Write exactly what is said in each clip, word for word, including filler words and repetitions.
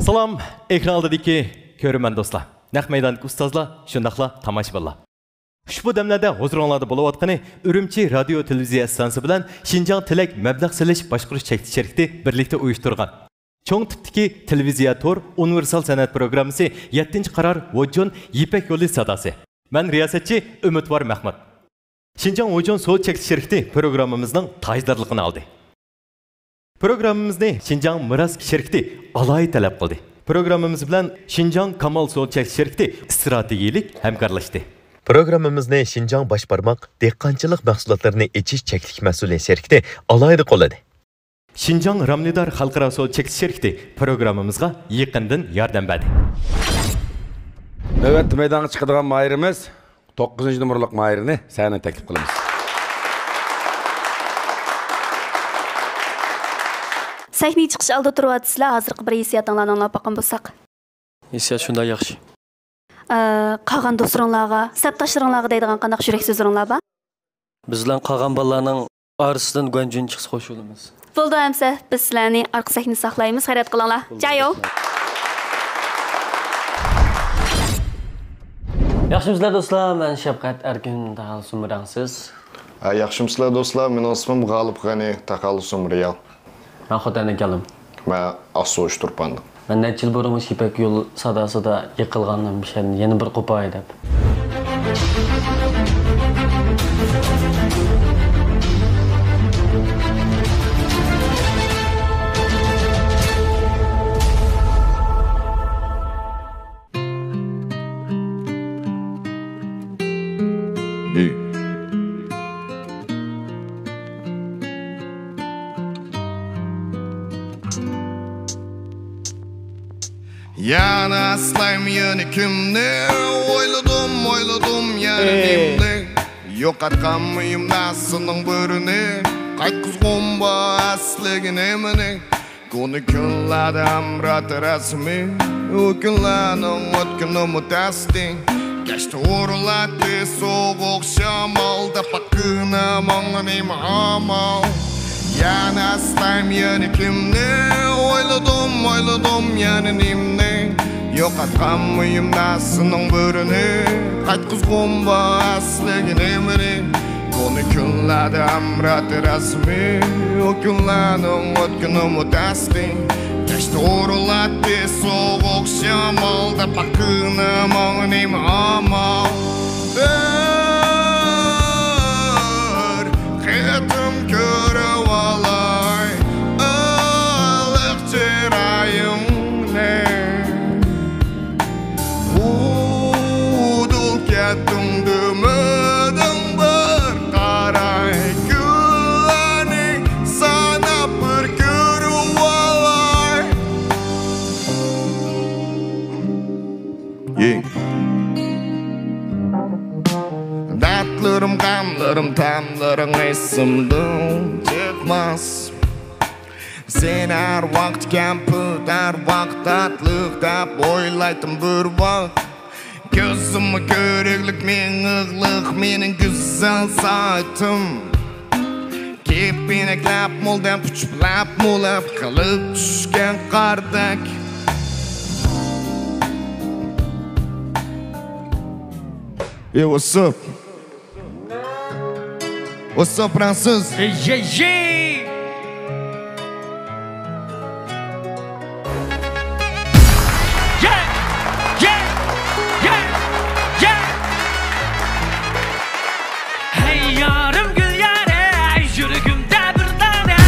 سالام، ئېكران ئالدىدىكى كۆرۈرمەن دوستلار، نەق مەيداندىكى ئۇستازلار، شۇنداقلا تاماشىبىنلار. ئۇشبۇ دەملەردە ھۇزۇرۇڭلاردا بولۇۋاتقىنى ئۈرۈمچى رادىيو تېلېۋىزىيە ئىستانسىسى بىلەن شىنجاڭ تىلەك مەبلەغ سېلىش باشقۇرۇش چەكلىك شىركىتى بىرلىكتە ئۇيۇشتۇرغان چوڭ تىپتىكى تېلېۋىزىيە تور ئۇنىۋېرسال سەنئەت پروگراممىسى يەتتىنچى قارار ۋوجون يىپەك يولى ساداسى. مەن رىياسەتچى ئۈمىدۋار مەخمۇت. شىنجاڭ ۋوجون سودا چەكلىك شىركىتى پروگراممىمىزنىڭ تاجدارلىقىنى ئالدى. پروگراممىمىزنى شىنجاڭ مىراس شىركىتى ئالاھىدە تەلەپ قىلدى. پروگراممىمىز بىلەن شىنجاڭ كامال سودا چەكلىك شىركىتى ئىستراتېگىيىلىك ھەمكارلاشتى. پروگراممىمىزنى شىنجاڭ باش بارماق دېھقانچىلىق مەھسۇلاتلىرىنى ئېچىش چەكلىك مەسئۇلىيەت شىركىتى ئالاھىدە قوللىدى. شىنجاڭ رامنىدار خەلقئارا سودا چەكلىك شىركىتى پروگراممىمىزغا يېقىندىن ياردەم بەردى. نۆۋەتتە مەيدانغا چىقىدىغان ماھىرىمىز توققۇزىنچى نومۇرلۇق ماھىرنى سەھنىگە تەكلىپ قىلىمىز. سەھنىگە چىقىش ئالدىدا تۇرۇۋاتىسىلەر، ھازىرقى بىر ھېسسىياتىڭلارنى ئاڭلاپ باققان بولساق. ھېسسىيات شۇنداق ياخشى. ئە، قالغان دوستلىرىڭلارغا، سەپداشلىرىڭلارغا دەيدىغان قانداق يۈرەك سۆزلىرىڭلار بار؟ بىز بىلەن قالغان بالىلارنىڭ ئارىسىدىن گۇەنجۈن چىقسا خوش بولىمىز. بولدى ئەمسە، بىز سىلەرنى ئارقا سەھنىدە ساقلايمىز، خەيرات قىلىڭلار. جايو! ياخشىمۇسىلەر دوستلار، مەن شەپقەت ئەركىن، تاقالسۇن رەڭسىز. ھە، ياخشىمۇسىلەر دوستلار، مېنىڭ ئىسمىم غالىپ غەنى، تاقالسۇن رېئال. مەن خوتەندىن كەلدىم. مەن ئاسسۇ ئۇچتۇرپاندىن. مەن نەچچە يىل بۇرۇن مۇشۇ يىپەك يول ساداسىدا يىقىلغانىدىم، مۇشۇ يەردىن يەنە بىر قوپاي دەپ. يەنە ئەسلەيمەن يەنە كىمنى، ئويلىدىم، ئويلىدىم يەنە نېمىنى؟ يوقاتقان مۇھىم نەرسىنىڭ بىرىنى، قايتقۇزغۇم بار ئەسلىگە نېمىنى؟ كونا كۈنلەردە ئەمرات رەسىمى، ئۇ كۈنلەرنىڭ ئۆتكىنىمۇ تەستى. كەچتە ئۇرۇلاتتى سوغۇق شامال، دەپ باققىنا ماڭا نېمە ئامال؟ يەنە ئەسلەيمەن يەنە كىمنى، ئويلىدىم، ئويلىدىم يەنە نېمىنى؟ يوقاتقان مۇھىم نەرسىنىڭ بىرىنى، قايتقۇزغۇم بار ئەسلىگە نېمىنى؟ كونا كۈنلەردە ئەمرات رەسىمى، ئۇ كۈنلەرنىڭ ئۆتكىنىمۇ تەستى. كەچتە ئۇرۇلاتتى سوغۇق شامال، دەپ باققىنا ماڭا نېمە ئامال؟ بىر قېتىم كۆرۈۋالاي ئىللىق چىرايىڭنى. ئۇدۇل كەتتىڭ دېمىدىڭ، بىر قاراي كۈنلەرنى ساناپ بىر كۆرۈۋالاي. يېڭ. دەردلىرىم، غەملىرىم، تەملىرىڭ ئېسىمدىن چىقماس. سېنى ھەر ۋاقىت كەمپۈت، ھەر ۋاقىت تاتلىق دەپ ئويلايتتىم بىر ۋاق. كۆزۈممۇ كۆرۈكلۈك مېڭىقلىق مېنىڭ گۈزەل سائىتىم. كېپىنەكلەپ مول دەپ ئۇچۇپ لەپ مۇلەپ قىلىپ چۈشكەن قاردەك. Yo, what's up? What's up, Francis? Hey, yeah, yeah. Yeah, yeah, yeah, yeah. ھەي يارىم گۈليارە، يۈرىكىمدە بىر دانە،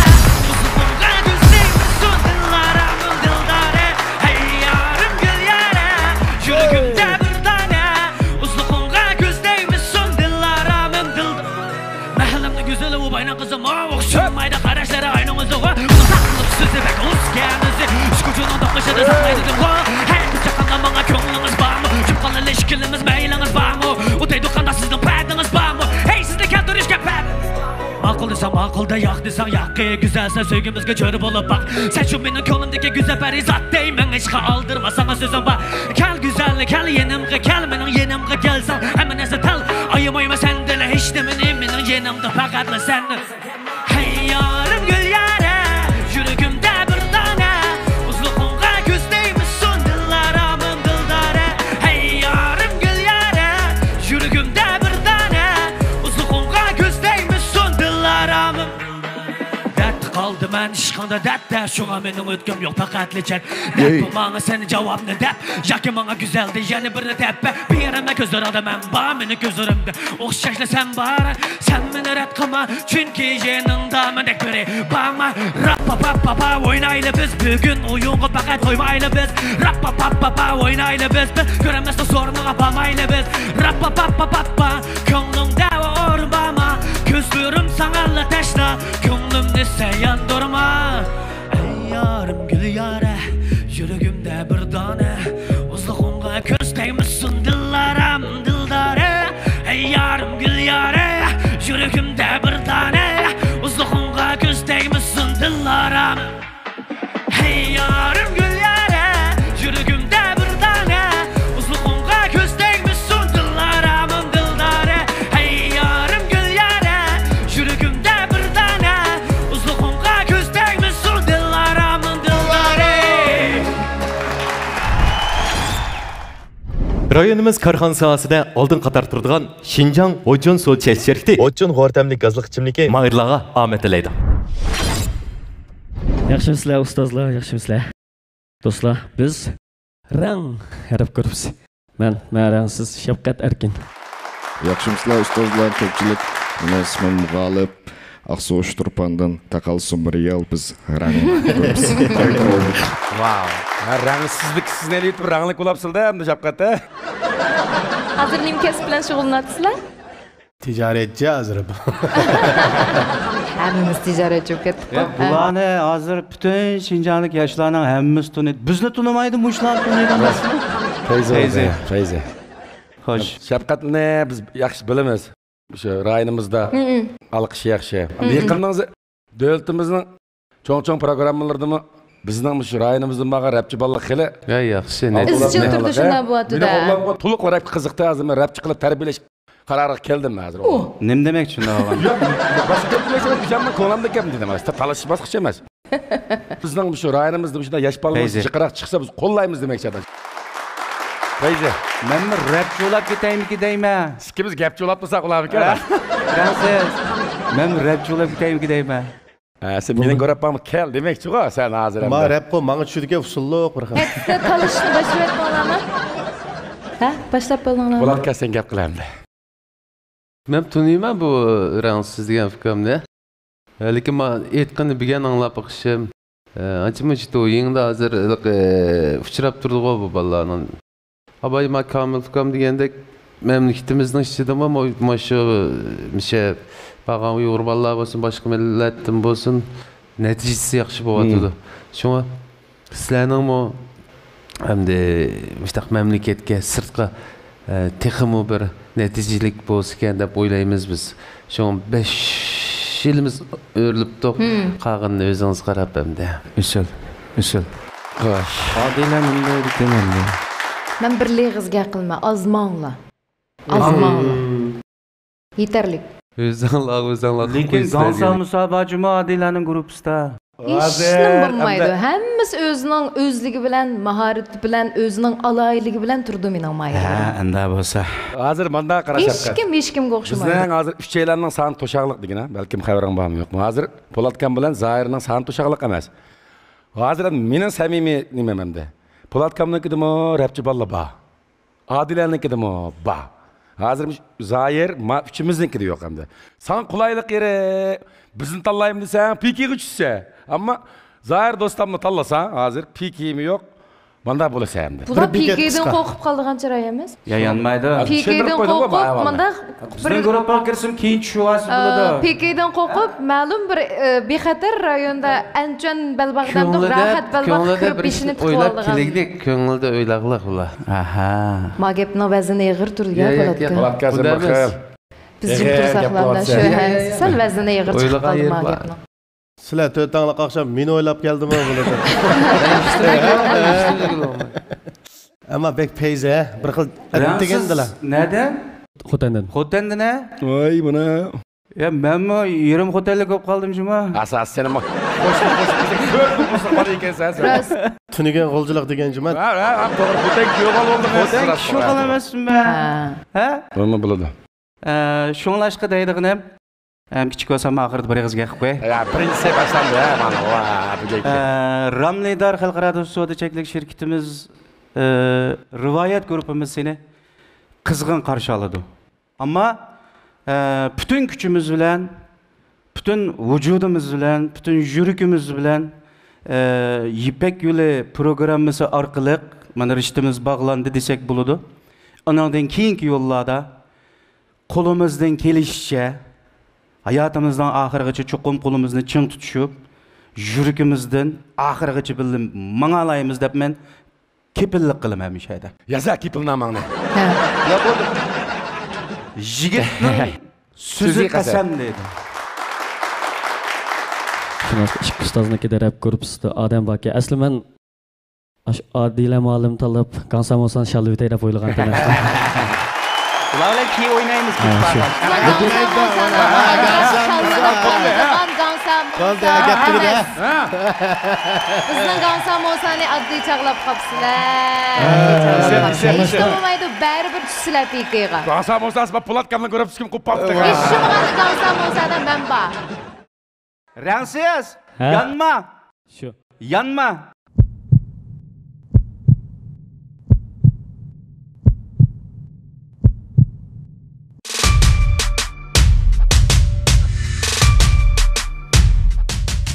ئۇزۇقۇڭغا كۆز تەگمىسۇن دىللارامىم دىلدارە. ھەي يارىم گۈليارە، يۈرىكىمدە بىر دانە، ئۇزۇقۇڭغا كۆز تەگمىسۇن دىللارامىم دىلدارە. مەھەللەمنىڭ گۈزىلى ئۇ باينىڭ قىزى ماۋۇ، ئوخشىمايدۇ قاراشلىرى ئاينىڭ ئۆزىغۇ. ئۇزاق قىلىپ سۆزى بەك ئۇسكەنىسى، ئۈچ كوچىنىڭ توققۇزىدا ساقلايدۇ دىمغۇ. ھەي بىز چاققاندا ماڭا كۆڭلىڭىز بارمۇ؟ جۈپ قالىلى ئىككىلىمىز مەيلىڭىز بارمۇ؟ ئۇتايدۇ قانداق سىزنىڭ پەردىڭىز بارمۇ؟ ھەي سىزنى كەلتۈرۈشكە پەردىڭىز بارمۇ؟ ماقۇل دېسەڭ ماقۇل دە، ياق دېسەڭ ياق. گۈزەلسەن سۆيگۈمىزگە جور بولۇپ باق. سەن شۇ مېنىڭ كۆڭلۈمدىكى گۈزەل پەرىزات دەيمەن، ھېچقا ئالدىرىما ساڭا سۆزۈم بار. كەل گۈزەل، كەل يېنىمغا كەل، مېنىڭ يېنىمغا كەلسەڭ ھەممە نەرسە تەل. ئايىمايمەن سەندىن ھېچنېمىنى، مېنىڭ يېنىمدا پەقەتلا سەن. ھەي يارىم گۈليارە، يۈرىكىمدە بىر دانە، ئۇزلۇقۇڭغا كۆز تەگمىسۇن. قالدىمەن ئىشقىڭدا دەردتە، شۇڭا مېنىڭ ئۆتكۈم يوق، پەقەتلا چەت. دەپ ماڭا سەن جاۋابنى دەپ، ياكى ماڭا گۈزەلدە يەنە بىرنى دەپ بەر. بېرىمەن، كۆزلىرىڭدە مەن بار، مېنىڭ كۆزلىرىمدە ئوخشاشلا سەن بار. سەن مېنى رەت قىلما، چۈنكى يېنىڭدا مەندەك بىرى بارمۇ؟ راپپا پاپپا ئوينايلى بىز، بۈگۈن ئويۇنغا پەقەت قويمايلى بىز. راپپا پاپپا ئوينايلى بىز، بىز كۆرەلمەستە سورۇنغا بارمايلى بىز. راپپا پاپپا پاپپا، كۆڭلۈڭدە ئورۇن بارمۇ؟ كۆزلىرىم ساڭىلا تەشنا، كۆڭلۈمنى سەن ياندۇرما. ئەي يارىم گۈليارە، يۈرىكىمدە بىر دانە، ئۇزلۇقۇڭغا كۆز تەگمىسۇن دىللارام دىلدارە. ئەي يارىم گۈليارە، يۈرىكىمدە بىر دانە، ئۇزلۇقۇڭغا كۆز تەگمىسۇن دىللارام. ھەي يارىم گۈليارە، يۈرىكىمدە بىر دانە، ئۇزلۇقۇڭغا كۆز تەگمىسۇن دىللارامىم دىلدارە. ھەي يارىم گۈليارە، يۈرىكىمدە بىر دانە، ئۇزلۇقۇڭغا كۆز تەگمىسۇن دىللارامىم دىلدارە. رايونىمىز كارخانا ساھەسىدە ئالدىن قاتار تۇرىدىغان شىنجاڭ ھوجۇن سۇ چەش شىركىتى ھوجۇن خورتەملىك گازلىق ئىچىملىكى ماھىرلارغا ئامەت تىلەيدۇ. ياخشىمۇسىلەر ئۇستازلار، ياخشىمۇسىلەر؟ دوستلار، بىز رەڭ ھەرپ گۇرۇپپىسى. مەن، مەن رەڭسىز شەپقەت ئەركىن. ياخشىمۇسىلەر ئۇستازلار، كۆپچىلىك؟ مېنىڭ ئىسمىم غالىپ. ئاقسۇ ئۇچتۇرپاندىن تاقالسۇن بىر رېئال، بىز رەڭ گۇرۇپپىسى. ۋاۋ. ھە، رەڭسىزلىك سىزنى ئېلىۋېتىپ رەڭلىك بولاپسىلەر ئەمدى شەپقەت، ھە؟ ھازىر نېمە كەسىپ بىلەن شۇغۇللىنىۋاتىسىلەر؟ تىجارەتچى ھازىر. ھەممىمىز تىجارەتچى بولۇپ كەتتۇق. يا، بۇلارنى ھازىر پۈتۈن شىنجاڭدىكى ياشلارنىڭ ھەممىسى تونۇيدۇ. بىزنى تونۇمايدۇ، مۇشۇلارنى تونۇيدۇ. فەيزى، فەيزى. فەيزى. فەيزى. خوش. شەپقەتنى بىز ياخشى بىلىمىز. شۇ رايونىمىزدا ئالقىشى ياخشى. يېقىننىڭ دۆلىتىمىزنىڭ چوڭ-چوڭ پروگراممىلىرىدىمۇ بىزنىڭ مۇشۇ رايونىمىزدىن بارغان رەپچى بالىلار خېلى يا، ياخشى، ئىزچىل تۈردە شۇنداق بولۇۋاتىدۇ. مېنىڭ ئوغلۇمغا تولۇق رەپكە قىزىقتى، ھازىر مەن رەپچى قىلىپ تەربىيەلەش قارارىغا كەلدىم ھازىر. ئۇ نېمە دېمەكچى شۇنداق بولغان؟ ياق، باشقا گەپ دېمەكچى ئەمەس، بىزنىڭ كۆڭلۈمدىكى گەپ دېدىم، تالىشىش باسقۇچى ئەمەس. بىزنىڭ مۇشۇ رايونىمىزدا مۇشۇنداق ياش بالىلار جىقراق چىقسا، بىز قوللايمىز دېمەكچى ئاداش. فەيزى. مەنمۇ رەپچى بولاپ كېتەيمىكى دەيمەن. ئىككىمىز گەپچى بولاپ تۇرساق بولارمىكىن؟ رەڭسىز. مەنمۇ رەپچى بولاپ كېتەيمىكى دەيمەن. ھە، سەن مېنىڭ گۇرۇپپامغا كەل دېمەكچىغۇ سەن ھازىر. ما رەپ قو، ماڭا چۈشىدىكەن ئۇسسۇللۇق بىر خىل. ھەتتا تالىشىشنى باشلىۋەتتىڭلارمۇ؟ ھە، باشلاپ بولدۇڭلارمۇ؟ بولاتكەن، سەن گەپ قىل ئەمدى. مەن تونۇيمەن بۇ رەڭسىز دېگەن ئۇكامنى. لېكىن ما ئېيتقىنىنى بىگەن ئاڭلاپ بېقىشىم. ئانچە مۇنچە يېڭىدا ھازىر ھېلىقى ئۇچراپ تۇرىدىغۇ بۇ بالىلارنىڭ. ئاباي ما كامىل ئۇكام دېگەندەك، مەملىكىتىمىزنىڭ ئىچىدىمۇ مۇ-، مۇشۇ مىشە بارغان ئۇيغۇر بالىلار بولسۇن، باشقا مىللەتتىن بولسۇن، نەتىجىسى ياخشى بولۇۋاتىدۇ. شۇڭا سىلەرنىڭمۇ ئەمدى مۇشۇنداق مەملىكەتكە، سىرتقا، ئە، تېخىمۇ بىر نەتىجىلىك بولسىكەن دەپ ئويلايمىز بىز. شۇڭا بەش يىلىمىز ئۆرۈلۈپتۇق. قالغىنىنى ئۆزىڭىز قاراپ ئەمدى. ئۇسسۇل، ئۇسسۇل. خوش. ئادىلە نېمە دەيدىكىن ئەمدى؟ مەن بىرلا ئېغىز گەپ قىلىمەن، ئازماڭلا. ئازماڭلا. يېتەرلىك. ئۆزۈڭلار، ئۆزۈڭلار لېكىن گاڭسا مۇسابا جۇمۇ ئادىلەنىڭ گۇرۇپپىسىدا. ھېچنېمە بولمايدۇ. ھەممىسى ئۆزىنىڭ ئۆزلۈكى بىلەن، ماھارىتى بىلەن، ئۆزىنىڭ ئالاھىدىلىكى بىلەن تۇرىدۇ مېنىڭ ماھىرىم. ھە، ئەندە بولسا. ھازىر مانداق قاراش. ھېچكىم ھېچكىمگە ئوخشىمايدۇ. بىزنىڭ ھازىر ئۈچەيلەننىڭ سانى توشاقلىق دېگىنە، بەلكىم خەۋىرىڭ بارمۇ يوقمۇ؟ ھازىر پولاتكام بىلەن زاھىرنىڭ سانى توشاقلىق ئەمەس. ھازىر مېنىڭ سەمىمىي نېمەم ئەمدى. پولاتكامنىڭكىدىمۇ رەپچى بالىلار بار. ئادىلەنىڭكىدىمۇ بار. ھازىر زاھىر، ما ئۈچىمىزنىڭكىدە يوق ئەمدى. ساڭا قولايلىق يېرى، بىزنى تاللايمەن دېسەڭ، پىكىگە چۈشىسەن. ئەمما زاھىر دوستامنى تاللىساڭ، ھازىر پىكىمۇ يوق. مانداق بولىسەن ئەمدى. بۇلار پىكىدىن قورقۇپ قالىدىغان چىراي ئەمەس. يا، يانمايدۇ. پىكىدىن قورقۇپ، مۇنداق بىزنىڭ گۇرۇپپىغا كىرسىمۇ كېيىن چۈشۈۋالسا بولىدۇ. پىكىدىن قورقۇپ، مەلۇم بىر، ئە، بىخەتەر رايوندا ئەنچۈەن بەلباغدا، راھەت بەلباغدا كىرىپ بېشىنى تىكىۋالىدىغان. كۆڭلىدە ئويلاغلىق بۇلار. ئاھا. ما گەپنىڭ ۋەزنى ئېغىر تۇرىدۇ يا، پولاتكا. پولاتكا، سەن بىر خىل. بىز جىم تۇرساقلا شۇ، ھە، سەل ۋەزنى ئېغىر چىقىپ قالدى ما گەپنىڭ. سىلەر تۆتەڭلار ئاخشام مېنى ئويلاپ كەلدىمۇ بۇلار؟ ئەمما بەك پەيزى، ھە؟ بىر خىل ئەتىگەندىلا. نەدە؟ خوتەندىن. خوتەندىن، ھە؟ ۋاي، مانا. يا، مەنمۇ يېرىم خوتەنلىك بولۇپ قالدىم جۇما. ئاساسىي سېنىمۇ قوشنا، قوشنا، بىزنىڭ كۆركۈم قوشنا بار ئىكەنسەن سەن. راست. تۈنۈگۈن غۇلجىلىق دېگەن جۇما. ھە، ھە، ھە، توغرا. خوتەن كۆرگەن بولدۇم. خوتەن كىشى قالامەسمەن. ھە. ھە؟ بولما بولىدۇ. ئە، شۇڭلاشقا دەيدىغىنىم، ھەم كىچىك بولسام ئاخىرىدا بىر ئېغىز گەپ قىلىپ قوياي. يا، بىرىنچى سەپ ئەسلەندى، ھە، مانا، ۋا، بۇ گەپ. ئە، راملىدار خەلقئارا سودا چەكلىك شىركىتىمىز، ئە، رىۋايەت گۇرۇپپىمىز سېنى قىزغىن قارشى ئالىدۇ. ئەمما، ئە، پۈتۈن كۈچىمىز بىلەن، پۈتۈن ۋۇجۇدىمىز بىلەن، پۈتۈن يۈرىكىمىز بىلەن، ئە، يىپەك يولى پروگراممىسى ئارقىلىق مانا رىشتىمىز باغلاندى دېسەك بولىدۇ. ئۇنىڭدىن كېيىنكى يوللاردا قولىمىزدىن كېلىشىچە، ھاياتىمىزنىڭ ئاخىرىغىچە چوقۇم قولىمىزنى چىڭ تۇتۇشۇپ، يۈرىكىمىزدىن ئاخىرغىچە بىللە ماڭالايمىز دەپ مەن كېپىللىك قىلىمەن مۇشۇ يەردە. يازا كېپىلناماڭنى. ھە. يا بولدى. يىگىتنىڭ سۆزى سۆزى قەسەم. قەسەم دەيدۇ. شۇنداق ئىككى ئۇستازنىڭكىدە رەپ گۇرۇپپىسىدا ئادەم باركەن. ئەسلى مەن ئاشۇ ئادىلە مۇئەللىم تاللاپ، گاڭسا موسان شاللىۋېتەي دەپ ئويلىغانتىم. بۇلار بىلەن كېيىن ئوينايمىز، ھە، كېچىكىپ شۇ. قالغان. گاڭسا موسان. بولدى، ھە، گەپ تۈگىدى، ھە. بىزنىڭ گاڭسا موسانى ئاددىي چاغلاپ قاپسىلەر. ھە، ئاددىي چاغلاپ قاپسىلەر. ھېچ بولمايدۇ، بەرىبىر چۈشسىلەر پىكىغا. گاڭسا موسان سىز پولات كامنىڭ گۇرۇپپىسى كىم قوپۇپ قاپتۇ؟ ھېچ بولمىغاندا گاڭسا موسادا مەن بار. رەڭسىز، ھە؟ يانما. شۇ. يانما.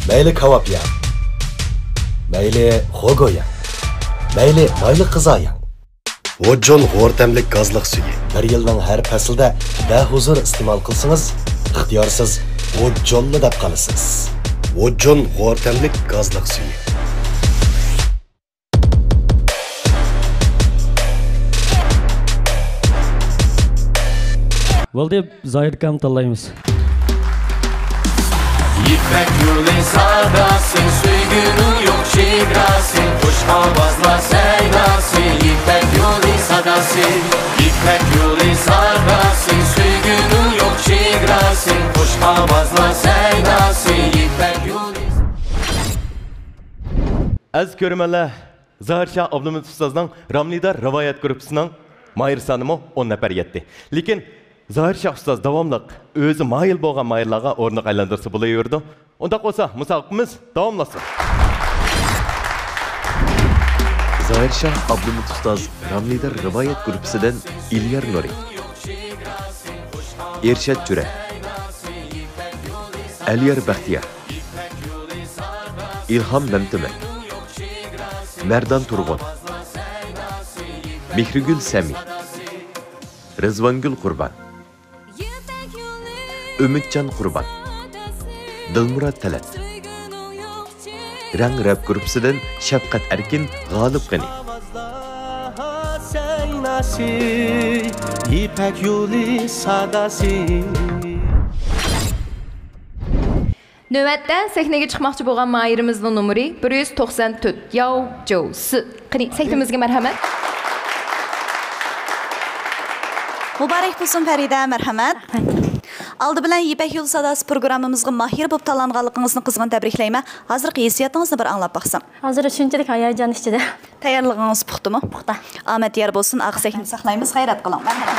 مەيلى كاۋاپ يەڭ، مەيلى خوگو يەڭ، مەيلى مايلىق غىزا يەڭ. ۋوججون غور تەملىك گازلىق سۈيى. بىر يىلنىڭ ھەر پەسلىدە بەھۇزۇر ئىستېمال قىلسىڭىز، ئىختىيارسىز ۋوججونلا دەپ قالىسىز. ۋوججون غور تەملىك گازلىق سۈيى. بولدى، زاھىر ئاكام تاللايمىز. يىپەك يولى ساداسى، سۆيگۈنىڭ يوق چېگراسى، خۇش ئاۋازلار سەيداسى، يىپەك يولى ساداسى، يىپەك يولى ساداسى، سۆيگۈنىڭ يوق چېگراسى، خۇش ئاۋازلار سەيداسى، يىپەك يولى. ئەزىز كۆرۈرمەنلەر، زاھىر شاھ ئابلىمىت ئۇستازنىڭ راملىدا رىۋايەت گۇرۇپپىسىنىڭ ماھىر سانىمۇ ئون نەپەر يەتتى. لېكىن زاھىر شاھ ئۇستاز داۋاملىق ئۆزى ماھىر بولغان ماھىرلارغا ئورۇندۇق ئايلاندۇرسا بولۇۋېرىدۇ. ئۇنداق بولسا، مۇسابىقىمىز داۋاملاشسۇن. زاھىر شاھ ئابلىمىت ئۇستاز راملىدا رىۋايەت گۇرۇپپىسىدىن ئېلىيار نۇرى، ئېرشات جۈرە، ئەلىيار بەختىيار، ئىلھام مەمتىمىن، مەردان تۇرغۇن، مېھرىگۈل سەمى، رىزۋانگۈل قۇربان، ئۈمىدجان قۇربان، دىلمۇرات تەلەت، رەڭ رەپ گۇرۇپپىسىدىن شەپقەت ئەركىن، غالىب غېنى. يىپەك يولى ساداسى. نۆۋەتتە سەھنىگە چىقماقچى بولغان ماھىرىمىزنىڭ نومۇرى بىر يۈز توقسان تۆت، ياۋ جوۋ سى. قېنى، سەھنىمىزگە مەرھەمەت. مۇبارەك بولسۇن پەرىدە، مەرھەمەت. ئالدى بىلەن يىپەك يولى ساداسى پروگراممىمىزغا ماھىر بولۇپ تاللانغانلىقىڭىزنى قىزغىن تەبرىكلەيمەن. ھازىرقى ھېسسىياتىڭىزنى بىر ئاڭلاپ باقسام. ھازىر شۇنچىلىك ھاياجان ئىچىدە. تەييارلىقىڭىز پۇختىمۇ؟ پۇختا. ئامەت يار بولسۇن، ئارقا سەھنىنى ساقلايمىز، غەيرەت قىلىڭ. مەرھەمەت.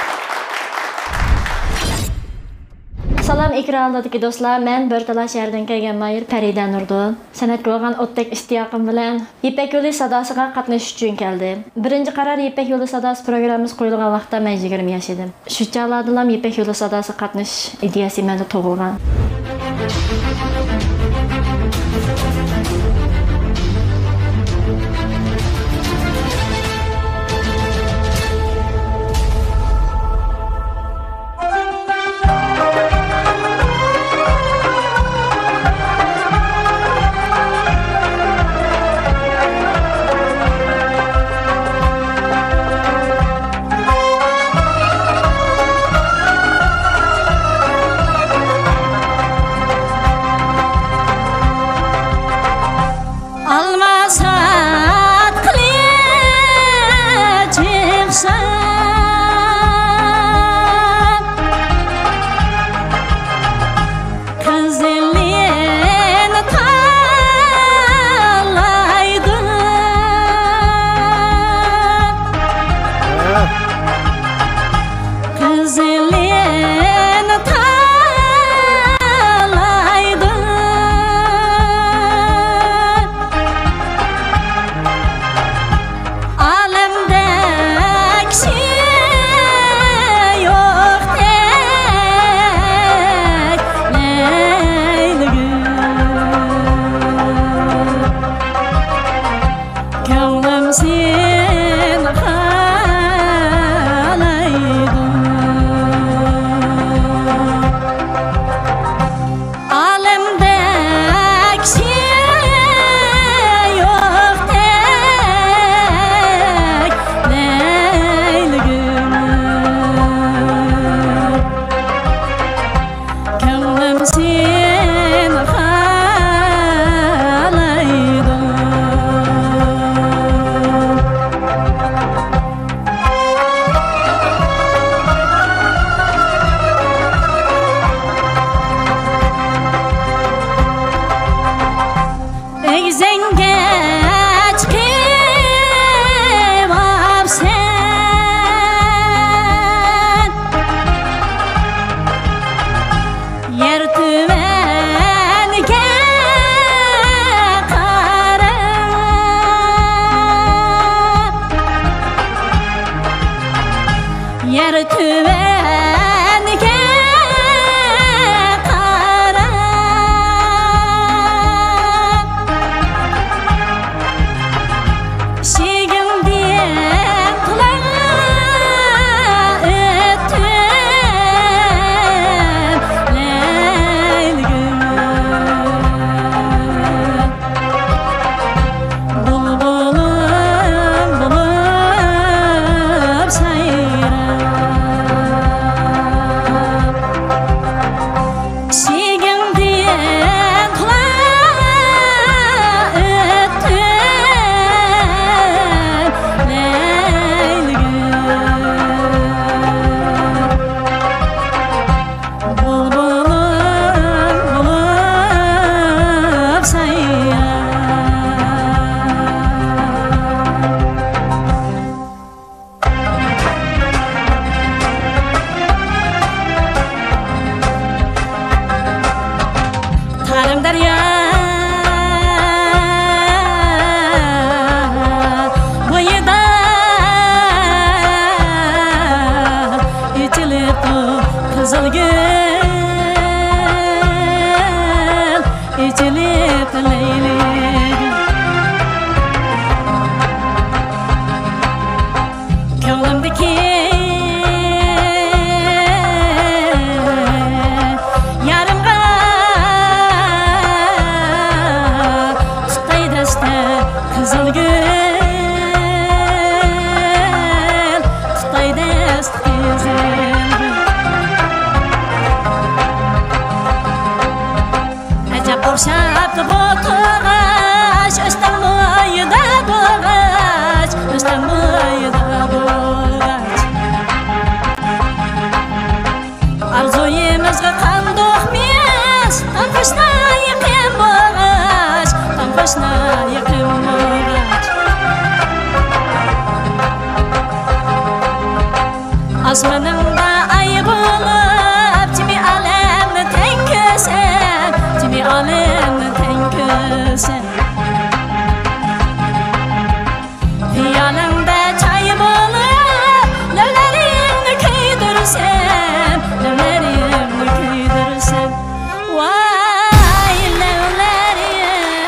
سالام، ئېكران ئالدىدىكى دوستلار، مەن بورتالا شەھىرىدىن كەلگەن ماھىر پەرىدە نۇردىن. سەنئەتكە بولغان ئوتتەك ئىشتىياقىم بىلەن يىپەك يولى ساداسىغا قاتنىشىش ئۈچۈن كەلدىم. بىرىنچى قارار يىپەك يولى ساداسى پروگراممىسى قويۇلغان ۋاقىتتا مەن يىگىرمە ياش ئىدىم. شۇ چاغلاردىنلا يىپەك يولى ساداسىغا قاتنىشىش ئىدىيەسى مەندە تۇغۇلغان. يۈزۈڭگە چىقىۋاپسەن، يەر تۆۋەنگە قارا، يەر تۆۋەنگە قارا. ئىشىكىڭدىن تولا ئۆتتۈم، لەيلىگۈل. بۇلبۇلۇم بولۇپ سايراپ، ئىشىكىڭدىن تولا ئۆتتۈم، لەيلىگۈل. بۇلبۇلۇم بولۇپ سايراپ. تارىم دەريا بويىدا ئېچىلىپتۇ قىزىل گۈل، ئېچىلىپتۇ لەيلىگۈل. كۆڭلۈمدىكى يارىمغا تۇتاي دەستە قىزىل گۈل، تۇتاي دەستە قىزىل گۈل. ئەجەب ئوخشاپتۇ بۇ تۇرغاچ، ئۆستەڭ بويىدا بولغاچ، ئۆستەڭ بويىدا بولغاچ. ئارزۇيىمىزغا قاندۇقمىز، تام قوشنا يېقىن بولغاچ، تام قوشنا يېقىن بولغاچ. ئاسمىنىڭدا ئاي بولۇپ، جىمى ئالەمنى تەڭ كۆرسەم، جىمى ئالەمنى تەڭ كۆرسەم. خىيالىڭدا چاي بولۇپ، لەۋلىرىڭنى كۆيدۈرسەم، لەۋلىرىڭنى كۆيدۈرسەم. ۋاي، لەۋلىرىمنى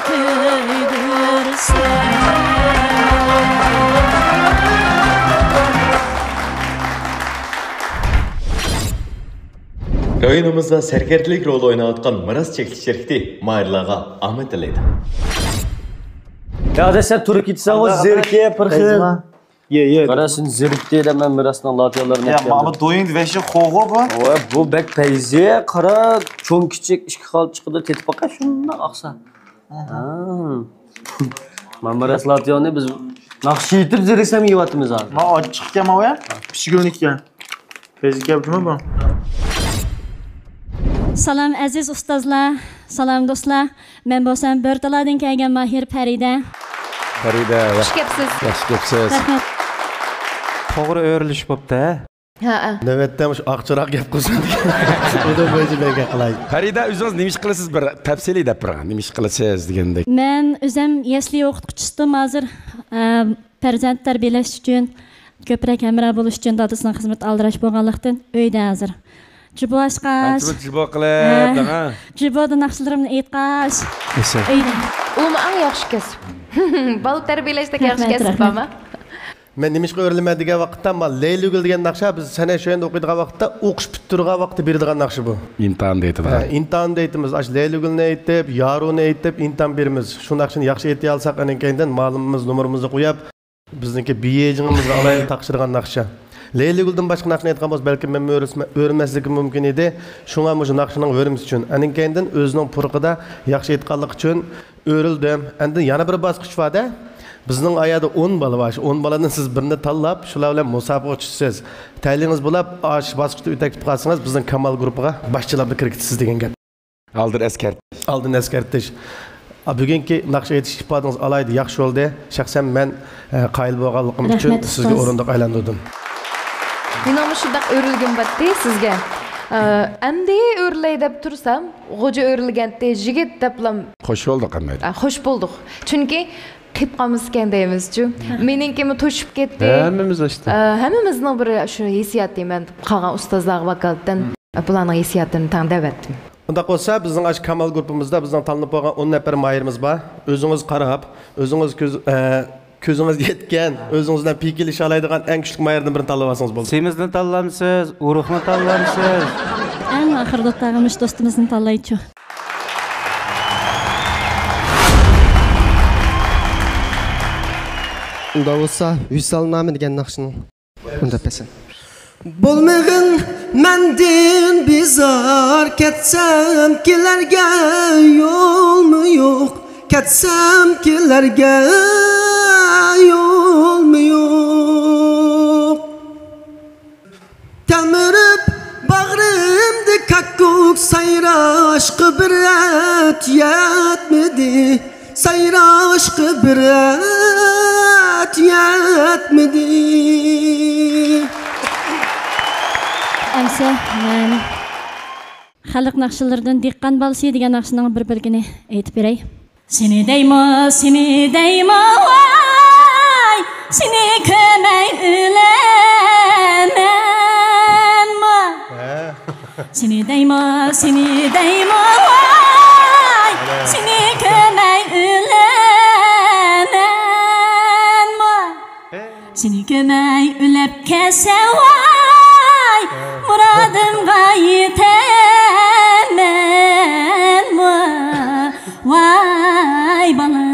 كۆيدۈرسەم. رايونىمىزدا سەركەردىلىك رولى ئويناۋاتقان مىراس چەكلىك شىركىتى ماھىرلارغا ئامەت تىلەيدۇ. يا ئاداش، سەن تۇرۇپ كېتىسەن، ئۇ زېرىكىپ بىر خىل. يە، يە. قارا، سېنى زېرىكتى دەپ مەن مىراسنىڭ لاتىيالىرىنى يا، ئەكەلدىم. ماما دويۇڭ ۋەشى خوغۇ بۇ. ۋاي، بۇ بەك پەيزى. قارا، چوڭ كىچىك ئىككى خىل چىقىدۇ، تېتىپ باقاي، شۇنداق ئاقسا. ئاھا. ھا. مانا مىراس لاتىيالنى بىز ناخشا ئېيتىپ زېرىكسەم يەۋاتىمىز ھازىر. ما ئاچچىقكەن ماۋۇ يا؟ پىشىگۈلنىكى. پەيزى كەپتىمۇ بۇ؟ سالام ئەزىز ئۇستازلار، سالام دوستلار. مەن بولسام بۆرتالادىن كەلگەن ماھىر پەرىدە. پەرىدە، ياخشى كەپسىز. ياخشى كەپسىز. رەھمەت. توغرا ئۆرۈلۈش بوپتۇ، ھە؟ ھەئە. نۆۋەتتە مۇشۇ ئاق چىراغ گەپ قىلسۇن دېگەن. ئۇنىڭ بويىچە مەن گەپ قىلاي. پەرىدە، ئۆزىڭىز نېمە ئىش قىلىسىز؟ بىر تەپسىلىي دەپ بېرىڭ. نېمە ئىش قىلىسىز دېگەندەك. مەن ئۆزۈم يەسلى ئوقۇتقۇچىسىدىم ھازىر. ئە، پەرزەنت تەربىيەلەش ئۈچۈن، كۆپرەك ھەمراھ بولۇش ئۈچۈن دادىسىنىڭ خىزمىتى ئالدىراش بولغانلىقتىن، ئۆيدە ھازىر. جۇبو ئاچقاچ. قانچىلىك جۇبو قىلىپ، ھە. دەڭا. جۇبودا ناخشىلىرىمنى ئېيتقاچ. ئەسەر. ئۆيدە. ئۇمۇ ئەڭ ياخشى كەسىپ. بالا تەربىيەلەشتەك ياخشى رەھمەت، كەسىپ رەھمەت. بارمۇ؟ مەن نېمىشقا ئۆرۈلىمەن دېگەن ۋاقىتتا، ما لەيلىگۈل دېگەن ناخشا بىز سەنە شۇ يەردە ئوقۇيدىغان ۋاقىتتا، ئوقۇش پۈتتۈرىدىغان ۋاقىتتا بېرىدىغان ناخشا بۇ. ئىمتىھاندا ئېيتىدىغان. ھە، ئىمتىھاندا ئېيتىمىز. ئاشۇ لەيلىگۈلنى ئېيتىپ، يارۇنى ئېيتىپ، ئىمتىھان بېرىمىز. شۇ ناخشىنى ياخشى ئېيتىيالساق، ئەنە كەينىدىن مالىمىمىز، نومۇرىمىزنى قويۇپ، بىزنىڭكى بېيجىڭىمىزغا ئالاھىدە تاقىشىدىغان ناخشا. لەيلىگۈلدىن باشقا ناخشىنى ئېيتقان بولسا، بەلكىم مەنمۇ ئۆرۈلمە-، ئۆرۈلمەسلىكىم مۇمكىن ئىدى. شۇڭا مۇشۇ ناخشىنىڭ ھۆرمىتى ئۈچۈن، ئەنە كەينىدىن ئۆزىنىڭ پۇرىقىدا ياخشى ئېيتقانلىقى ئۈچۈن ئۆرۈلدۈم. ئەندىن يەنە بىر باسقۇچ بار-دە. بىزنىڭ ئايادا ئون بالا بار. شۇ ئون بالىدىن سىز بىرنى تاللاپ، شۇلار بىلەن مۇسابىقىگە چۈشىسىز. تەلىيىڭىز بولاپ، ئاشۇ باسقۇچتا ئۆتۈپ كېتىپ قالسىڭىز، بىزنىڭ كامال گۇرۇپپىغا باشچىلاپلا كىرىپ كېتىسىز دېگەن گەپ. ئالدىن ئەسكەرت. ئالدىن ئەسكەرتىش. بۈگۈنكى ناخشا ئېيتىش ئىپادىڭىز ئالاھىدە ياخشى بولدى. شەخسەن مەن، ئە، قايىل بولغانلىقىم ئۈچۈن رەھمەت، سىزگە ئۇستاز. ئورۇندۇق ئايلاندۇردۇم. مېنىڭمۇ شۇنداق ئۆرۈلگۈم بارتى سىزگە. ئە، ئەمدى ئۆرۈلەي دەپ تۇرسام، غوجا ئۆرۈلگەنتى، يىگىت دەپلام. خوش بولدۇق ھەممەيلەن. ئە، خوش بولدۇق. چۈنكى قېلىپ قالمىسىكەن دەيمىزچۇ. مېنىڭكىمۇ توشۇپ كەتتى. ھەممىمىز ئاشتى. ئە، ھەممىمىزنىڭ بىر شۇ ھېسسىياتى، مەن قالغان ئۇستازلارغا ۋاكالىتەن بۇلارنىڭ ھېسسىياتىنى تەڭ دەۋەتتىم. ئۇنداق بولسا، بىزنىڭ ئاشۇ كامال گۇرۇپپىمىزدا بىزنىڭ تاللىنىپ بولغان ئون نەپەر ماھىرىمىز بار. ئۆزىڭىز قاراپ، ئۆزىڭىز كۆز-، ئە، كۆزىڭىز يەتكەن، ئۆزىڭىز بىلەن پىكىرلىشەلەيدىغان ئەڭ كۈچلۈك ماھىردىن بىرنى تاللىۋالسىڭىز بولدى. سېمىزنى تاللامسىز، ئۇرۇقنى تاللامسىز؟ ئەڭ ئاخىرىدا تاغىمىش دوستىمىزنى تاللايچۇ. ئۇنداق بولسا، ۋىسالنامە دېگەن ناخشىنىڭ. ئۇنداق پەسەن. بولمىغىن مەندىن بىزار، كەتسەم كېلەرگە يولمۇ يوق، كەتسەم كېلەرگە يولمۇ يوق. تەلمۈرۈپ باغرىمدا كاككۇك، سايراشقا بىر رەت يەتمىدى، سايراشقا بىر رەت يەتمىدى. ئەمسە مەن خەلق ناخشىلىرىدىن دېھقان بالىسى دېگەن ناخشىنىڭ بىر بۆلىكىنى ئېيتىپ بېرەي. سېنى دەيمۇ، سېنى دەيمۇ، ۋاي، سېنى كۆرمەي ئۆلەمەنمۇ؟ ھە. سېنى دەيمۇ، سېنى دەيمۇ، ۋاي، سېنى كۆرمەي ئۆلەمەنمۇ؟ سېنى كۆرمەي ئۆلۈپ كەتسەم، ۋاي، مۇرادىمغا يېتەمەنمۇ، ۋاي بالام.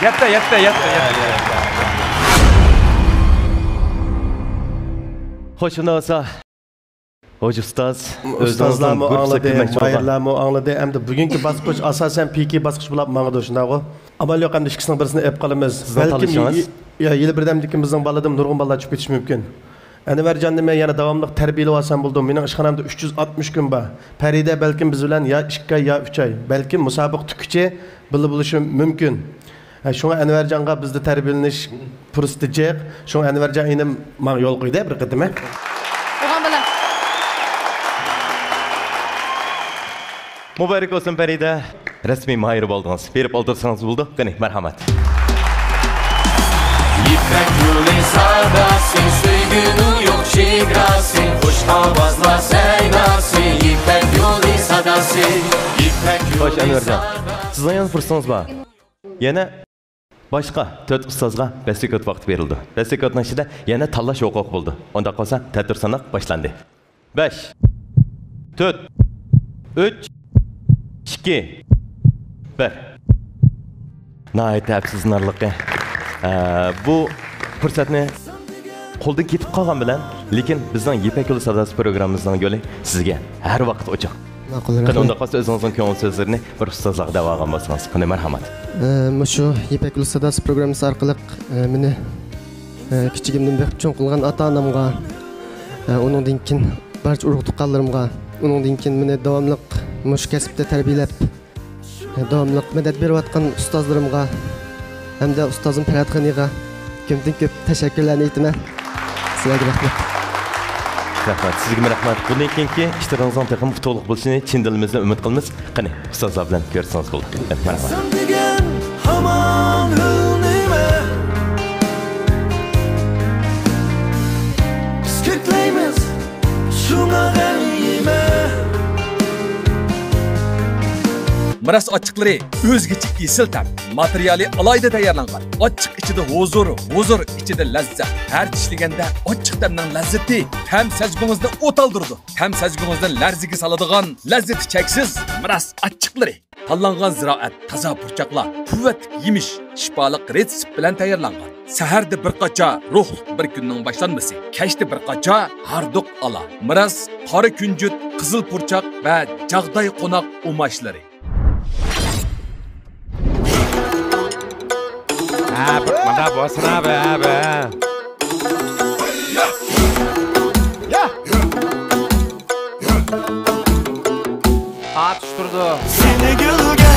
يەتتە، يەتتە، يەتتە، يەتتە. خوش، ئۇنداق بولسا. خوش ئۇستاز، ئۆزىڭىزنىڭ ئۇستازلارمۇ ئاڭلىدى، ماھىرلارمۇ ئاڭلىدى. ئەمدى بۈگۈنكى باسقۇچ ئاساسەن پىكى باسقۇچ بولۇپ ماڭىدۇ، شۇنداقغۇ؟ ئامال يوق، ئەمدى ئىككىسىنىڭ بىرسىنى ئېلىپ قالىمىز. سىزنىڭ بەلكىم تاللىشىڭىز؟ يا، يىل بىردەمدىكى بىزنىڭ بالىدىن نۇرغۇن بالىلار چۈشۈپ كېتىشى مۇمكىن. ئەنۋەرجاننى مەن يەنە داۋاملىق تەربىيەلىۋالسام بولىدۇ. مېنىڭ ئىشخانامدا ئۈچ يۈز ئاتمىش كۈن بار. پەرىدە بەلكىم بىز بىلەن يا ئىككى ئاي، يا ئۈچ ئاي، بەلكىم مۇسابىقە تۈگىگىچە بىللە بولۇشى مۇمكىن. ھە، شۇڭا ئەنۋەرجانغا بىزدە تەربىيەلىنىش پۇرسىتى جىق. شۇڭا ئەنۋەرجان ئىنىم ماڭا يول قويدى بىر قېتىم، ھە. بولغان بىلەن. مۇبارەك بولسۇن، پەرىدە. رەسمىي ماھىر بولدىڭىز. بېرىپ ئولتۇرسىڭىز بولىدۇ. قېنى، مەرھەمەت. يىپەك يولى ساداسى، سۆيگۈنىڭ يوق چېگراسى، خۇش ئاۋازلار سەيداسى، يىپەك يولى ساداسى، يىپەك يولى. خوش، ئەنۋەرجان. سىزنىڭ يەنە پۇرسىتىڭىز بار. يەنە باشقا تۆت ئۇستازغا بەش سېكۇنت ۋاقىت بېرىلىدۇ. بەش سېكۇنتنىڭ ئىچىدە يەنە تاللاش ھوقۇقى بولىدۇ. ئۇنداق بولسا، تەتۈر ساناق باشلاندى. بەش، تۆت، ئۈچ، ئىككى، بىر. ناھايىتى ئەپسۇسلىنارلىقى، ئە، بۇ پۇرسەتنى قولدىن كېتىپ قالغان بىلەن، لېكىن بىزنىڭ يىپەك يولى ساداسى پروگراممىمىزنىڭ يولى سىزگە ھەر ۋاقىت ئوچۇق. ماقۇل، قېنى، رەھمەت. ئۇنداق بولسا، ئۆزىڭىزنىڭ كۆڭۈل سۆزلىرىنى بىر ئۇستازلارغا دەۋالغان بولسىڭىز. قېنى، مەرھەمەت. ئە، مۇشۇ يىپەك يولى ساداسى پروگراممىسى ئارقىلىق، ئە، مېنى، ئە، كىچىكىمدىن بېقىپ چوڭ قىلغان ئاتا-ئانامغا، ئە، ئۇنىڭدىن كېيىن بارچە ئۇرۇق-تۇغقانلىرىمغا، ئۇنىڭدىن كېيىن مېنى داۋاملىق مۇشۇ كەسىپتە تەربىيەلەپ، داۋاملىق مەدەت بېرىۋاتقان ئۇستازلىرىمغا ھەمدە ئۇستازىم پەرھات غېنىغا كۆپتىن كۆپ تەشەككۈرلەرنى ئېيتىمەن. سىلەرگە رەھمەت. رەھمەت، سىزگىمۇ رەھمەت. بۇندىن كېيىنكى ئىشلىرىڭىزنىڭ تېخىمۇ ئۇتۇقلۇق بولۇشىنى چىن دىلىمىزدىن ئۈمىد قىلىمىز. قېنى، ئۇستازلار بىلەن كۆرۈشسىڭىز بولدى. مەرھەمەت. سەن دېگەن ھامان ھۆل نېمە؟ بىز كۆكلەيمىز شۇڭا غەنىيمە. مىراس ئاچچىقلىرى ئۆزگىچە ئېسىل تەم. ماتېرىيالى ئالاھىدە تەييارلانغان. ئاچچىق ئىچىدە ھۇزۇر، ھۇزۇر ئىچىدە لەززەت. ھەر چىشلىگەندە ئاچچىق تەمنىڭ لەززىتى تەم سەزگۈڭىزنى ئوتالدۇرىدۇ. تەم سەزگۈڭىزنى لەرزىگە سالىدىغان لەززىتى چەكسىز مىراس ئاچچىقلىرى. تاللانغان زىرائەت، تازا پۇرچاقلار، قۇۋۋەتلىك يېمىش، شىپالىق رېتسېپ بىلەن تەييارلانغان. سەھەردە بىر قاچا، روھلۇق بىر كۈننىڭ باشلانمىسى. كەچتە بىر قاچا، ھاردۇق ئالا. مىراس، قارا كۈنجۈت، قىزىل پۇرچاق ۋە جاغداي قوناق ئۇماچلىرى. ھە، بىر مانا بولسۇن، ھە، بە، بە. يا! ئاتۇشتۇردى. سېنى گۈلگە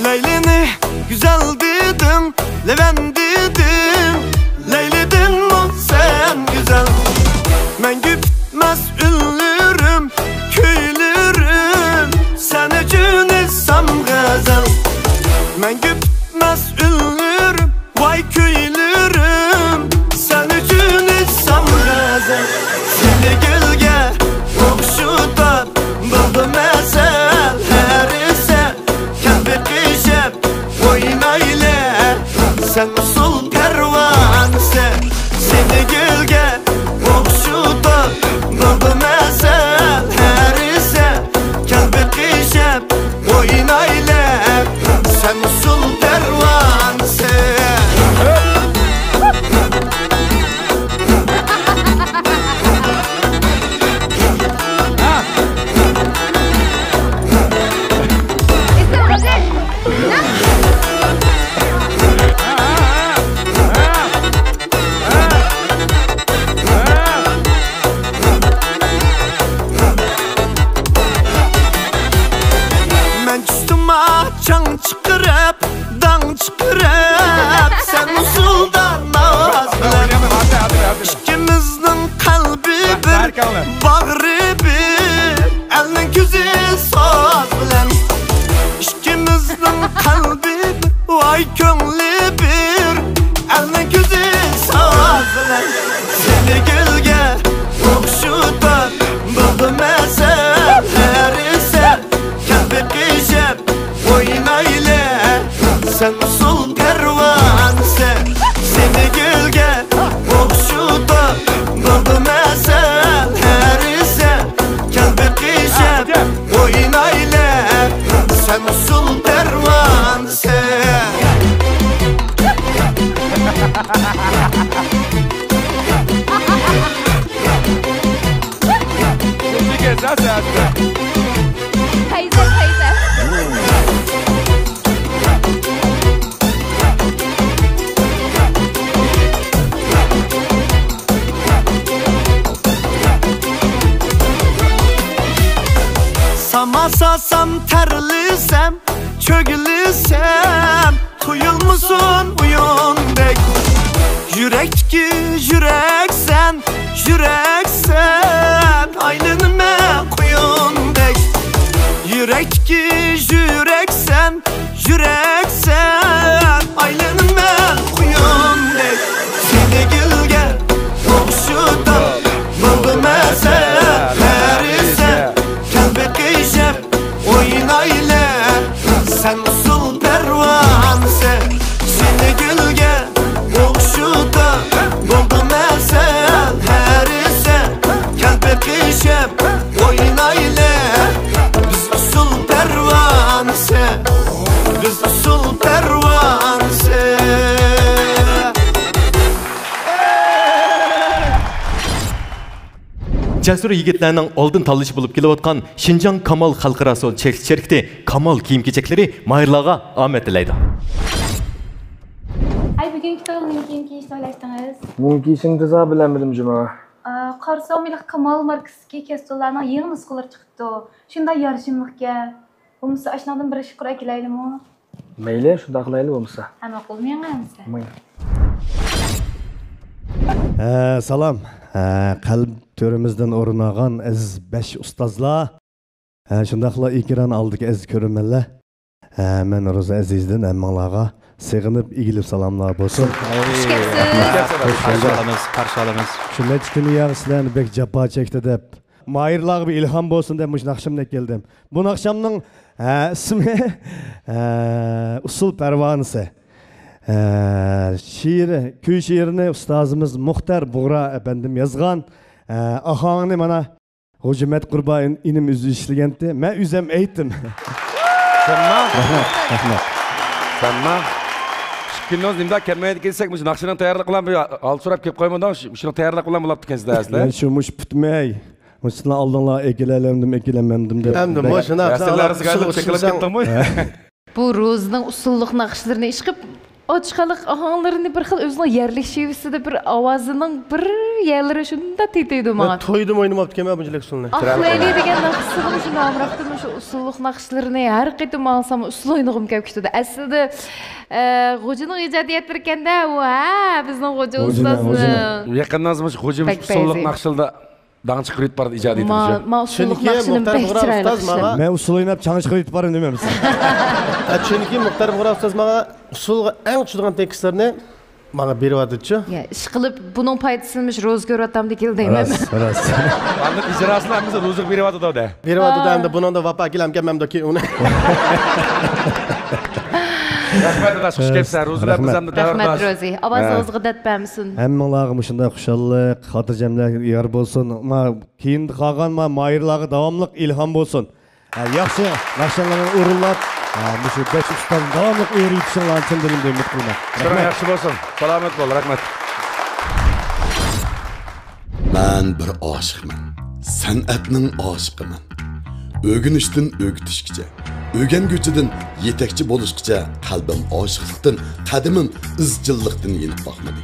لەيلىنى گۈزەل دېدىڭ، لەۋەن دېدىڭ، لەيلىدىنمۇ سەن گۈزەل. مەڭگۈ پۈتمەس ئۈنلىرىم، كۈيلىرىم، سەن ئۈچۈن ئېيتسام غەزەل. مەڭگۈ پۈتمەس ئۈنلىرىم، ۋاي كۈيلىرىم، سەن ئۈچۈن ئېيتسام غەزەل. سېنى گۈلگە ئوخشىتىپ بولدۇم ھەسەل، ھەرىسە كەل بېقىشىپ ئوينايلى، سەن ئۇسسۇل پەرۋانىسى. سېنى گۈلگە ئوخشىتىپ بولدۇم ھەسەل، ھەرىسە كەل بېقىشىپ ئوينايلى، سەن ئۇسسۇل پەرۋانىسى. مەن چۈشتۈم چاڭ چىقىرىپ، داڭ چىقىرىپ، سەن ئۇسسۇلدا ناز بىلەن. ئىككىمىزنىڭ قەلبى بىر، باغرى بىر، ئەلنىڭ كۆزى ساز بىلەن. ئىككىمىزنىڭ قەلبى بىر، ۋاي كۆڭلى بىر، ئەلنىڭ كۆزى ساز بىلەن. سېنى گۈلگە ئوخشىتىپ بولدۇم ھەسەل، ھەرىسە كەل بېقىشىپ ئوينايلى، سەن ئۇسسۇل پەرۋانىسى. سېنى گۈلگە ئوخشىتىپ بولدۇم ھەسەل، ھەرىسە كەل بېقىشىپ ئوينايلى، سەن ئۇسسۇل پەرۋانىسى. پەيزە، پەيزە. ساما ساسام، تەرلىسەم، چۆگىلىسەم، تۇيۇلمىسۇن ئويۇندەك. يۈرەكتىكى يۈرەكسەن، يۈرەكسەن، ئايلىنىمەن قۇيۇندەك. يۈرەكتىكى يۈرەكسەن، يۈرەكسەن، ئايلىنىمەن قۇيۇندەك. سېنى گۈلگە ئوخشىتىپ بولدۇم ھەسەل، ھەرىسە كەل بېقىشىپ ئوينايلى، سەن ئۇسسۇل پەرۋانىسى. سېنى گۈلگە ئوخشىتىپ بولدۇم ھەسەل، ھەرىسە كەل بېقىشىپ ئوينايلى، بىز ئۇسسۇل پەرۋانىسى، بىز ئۇسسۇل پەرۋانىسى. جەسۇر يىگىتلەرنىڭ ئالدىن تاللىشى بولۇپ كېلىۋاتقان شىنجاڭ كامال خەلقئارا سودا چەكلىك شىركىتى كامال كىيىم-كېچەكلىرى ماھىرلارغا ئامەت تىلەيدۇ. ھەي، بۈگۈنكى تويغا نېمە كىيىم كىيىشنى ئويلاشتىڭىز؟ بۈگۈن كىيىشنى تازا بىلەلمىدىم جۇمۇ. ئا، قارىسام، ھېلىقى كامال ماركىسىدىكى كەستۇلارنىڭ يېڭى نۇسخىلىرى چىقىپتۇ. شۇنداق يارىشىملىقكەن. بولمىسا ئاشۇنىڭدىن بىر ئىككى قۇر ئەكېلەيلىمۇ؟ مەيلى، شۇنداق قىلايلى بولمىسا. ھە، ماقۇل، مېڭە ئەمىسە. ماڭا. ھە، سالام. ھە، قەلب تۆرىمىزدىن ئورۇن ئالغان ئەزىز بەش ئۇستازلار. ھە، شۇنداقلا ئېكران ئالدىدىكى ئەزىز كۆرۈرمەنلەر. ھە، مەن روزا ئەزىزدىن ھەممىڭلارغا سېغىنىپ ئېگىلىپ سالاملار بولسۇن. خۇش كەپسىز. قارشى ئالىمىز، قارشى ئالىمىز. شۇ نەچچە كۈن ياغ سىلەرنى بەك جاپا چەكتى دەپ، ماھىرلارغا بىر ئىلھام بولسۇن دەپ مۇشۇ ناخشامنى ئەكەلدىم. بۇ ناخشامنىڭ، ھە، ئىسمى، ھە، ئۇسسۇل پەرۋانىسى. ھە، شېئىرى، كۈي شېئىرىنى ئۇستازىمىز مۇختەر بۇغرا ئەپەندىم يازغان. ھە، ئاھاڭىنى مانا غوجىمەت قۇربان ئىنىم ئۆزى ئىشلىگەنتى. مەن ئۆزۈم ئېيتتىم. سەنما؟ رەھمەت، رەھمەت. سەنما؟ ئىككى كۈندىن نېمىدە كەلمەيدىكەنسەك، مۇشۇ ناخشىنىڭ تەييارلىقى بىلەن بىر ئالسىراپ كېلىپ قويمىدىڭ؟ شۇ، شۇنىڭ تەييارلىقى بىلەن بولاپتىكەنسىز ئەسلى. يا، شۇ مۇشۇ پۈتمەي. مۇشۇلار ئالدىڭلار ئەكېلەلەمدىم، ئەكېلەلمەمدىم دەپ. ئەمدى مۇشۇنداق رەسىملەر سىزگە چېقىلىپ كەتتىڭمۇ؟ بۇ روزىنىڭ ئۇسسۇللۇق ناخشىلىرىنى ئىشقىپ، ئاچقانلىق ئاھاڭلىرىنى بىر خىل ئۆزىنىڭ يەرلىك شېۋىسىدە بىر ئاۋازىنىڭ بىر يەرلىرى شۇنداق تېتىيدۇ ماڭا. تويدىمۇ ئوينىماپتىكەنمەن بۇنچىلىك ئۇسسۇلنى. ئاقلىلى دېگەن ناخشىسىغىمۇ شۇنداق ئامراقتىن شۇ ئۇسسۇللۇق ناخشىلىرىنى ھەر قېتىم ئاڭلىسام ئۇسسۇل ئوينىغۇم كېلىپ كېتىدۇ. ئەسلىدە، ئە، غوجىنىڭ ئىجادىيەتلىرىكەندە، ئۇ، ھە، بىزنىڭ غوجا غوجىنىڭ، ئۇستاز. غوجىنىڭ. يېقىندىن بۇيان غوجىمىز بەك ئۇسسۇللۇق بەزى. ناخشىلىدا داڭ چىقىرىپ بارىدۇ ئىجادىيىتىمىز. ما، ما ئۇسسۇللۇق چۈنكى ناخشىنى مۇختەر بەك بۇغرا چىرايلىق ئۇستاز ئىشلەپ. ماڭا، مەن ئۇسسۇل ئويناپ چاڭ چىقىرىپ بارىمەن دېمەمسىز؟ ئە، چۈنكى مۇختەر بۇغرا ئۇستاز ماڭا ئۇسسۇلغا ئەڭ چۈشىدىغان تېكىستلەرنى ماڭا بېرىۋاتىدىچۇ. يا، ئىشقىلىپ بۇنىڭ پايدىسىنىمۇ روزا كۆرۈۋاتامدۇ كېلدى دەيمەن. راست، راست. ئاندىن ئىجراسىنى ھەممىسى روزىغا بېرىۋاتىدۇ دە. بېرىۋاتىدۇ ئا. ئەمدى بۇنىڭدا ۋاپا كېلەمكەن مەمدۇ كېيىن ئۇنى. رەھمەت ئاداش، خۇش كەپسەن، روزىلار رەھمەت. بىزەمدە رەھمەت دەۋەرداش. روزى. ئاۋازىڭىزغا دەرد بەرمىسۇن. ھەممىڭلارغا مۇشۇنداق خۇشاللىق، خاتىرجەملىك يار بولسۇن. ما، كېيىن قالغان ما، ماھىرلارغا داۋاملىق ئىلھام بولسۇن. ھە، ياخشى ناخشىلارنى ئورۇنلاپ، ھە، مۇشۇ بەش ئۇستازنى داۋاملىق ئۆرە يېتىشىڭلارنى چىن دىلىمدىن ئۈمىد قىلىمەن. ئىشلىرىڭ رەھمەت. ياخشى بولسۇن. سالامەت بول. رەھمەت. مەن بىر ئاشىقمەن. سەنئەتنىڭ ئاشىقىمەن. ئۆگىنىشتىن ئۆگىتىشكىچە، ئۆگەنگۈچىدىن يېتەكچى بولۇشقىچە قەلبىم ئاشىقلىقتىن، قەدىمىم ئىزچىللىقتىن يېنىپ باقمىدى.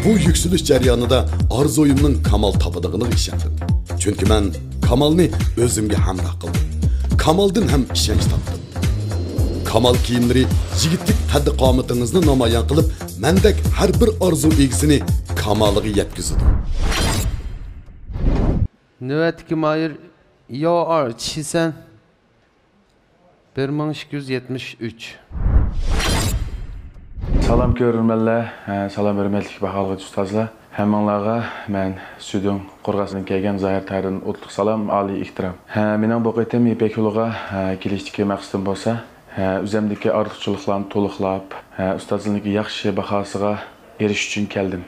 بۇ يۈكسىلىش جەريانىدا ئارزۇيۇمنىڭ كامال تاپىدىغىنىغا ئىشەندىم. چۈنكى مەن كامالنى ئۆزۈمگە ھەمراھ قىلدىم. كامالدىن ھەم ئىشەنچ تاپتىم. كامال كىيىملىرى يىگىتلىك قەددى-قامىتىڭىزنى نامايان قىلىپ، مەندەك ھەر بىر ئارزۇ ئىگىسىنى كامالىغا يەتكۈزىدۇ. نۆۋەتتىكى ماھىر ياۋ ئار چىسەن. بىر مىڭ ئىككى يۈز يەتمىش ئۈچ. سالام كۆرۈرمەنلەر، ھە، سالام ھۆرمەتلىك باھالىغۇچى ئۇستازلار. ھەممىڭلارغا مەن سۈدۈڭ قورغاسىدىن كەلگەن زاھىر تارىدىن ئوتلۇق سالام، ئالىي ئېھتىرام. ھە، مېنىڭ بۇ قېتىم يىپەك يولىغا، ھە، كېلىشتىكى مەقسىتىم بولسا، ھە، ئۆزۈمدىكى ئارتۇقچىلىقلارنى تولۇقلاپ، ھە، ئۇستازلارنىڭكى ياخشى باھاسىغا ئېرىشىش ئۈچۈن كەلدىم.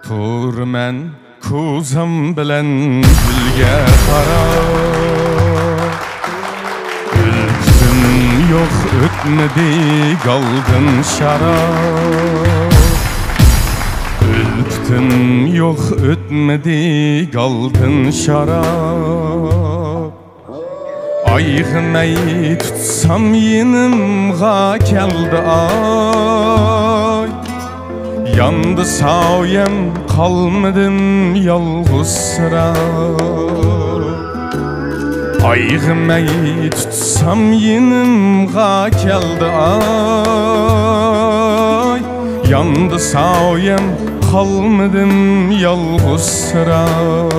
تۇرىمەن كوزام بىلەن گۈلگە قاراپ. ئۆلكىدىن يوق ئۆتمىدى گالدىن شاراب. ئۆلكىدىن يوق ئۆتمىدى گالدىن شاراب. ئايغا مەي تۇتسام يېنىمغا كەلدى ئاي. ياندى سايەم قالمىدىم يالغۇزسىراپ. ئايغا مەي تۇتسام يېنىمغا كەلدى ئاي. ياندى سايەم قالمىدىم يالغۇزسىراپ.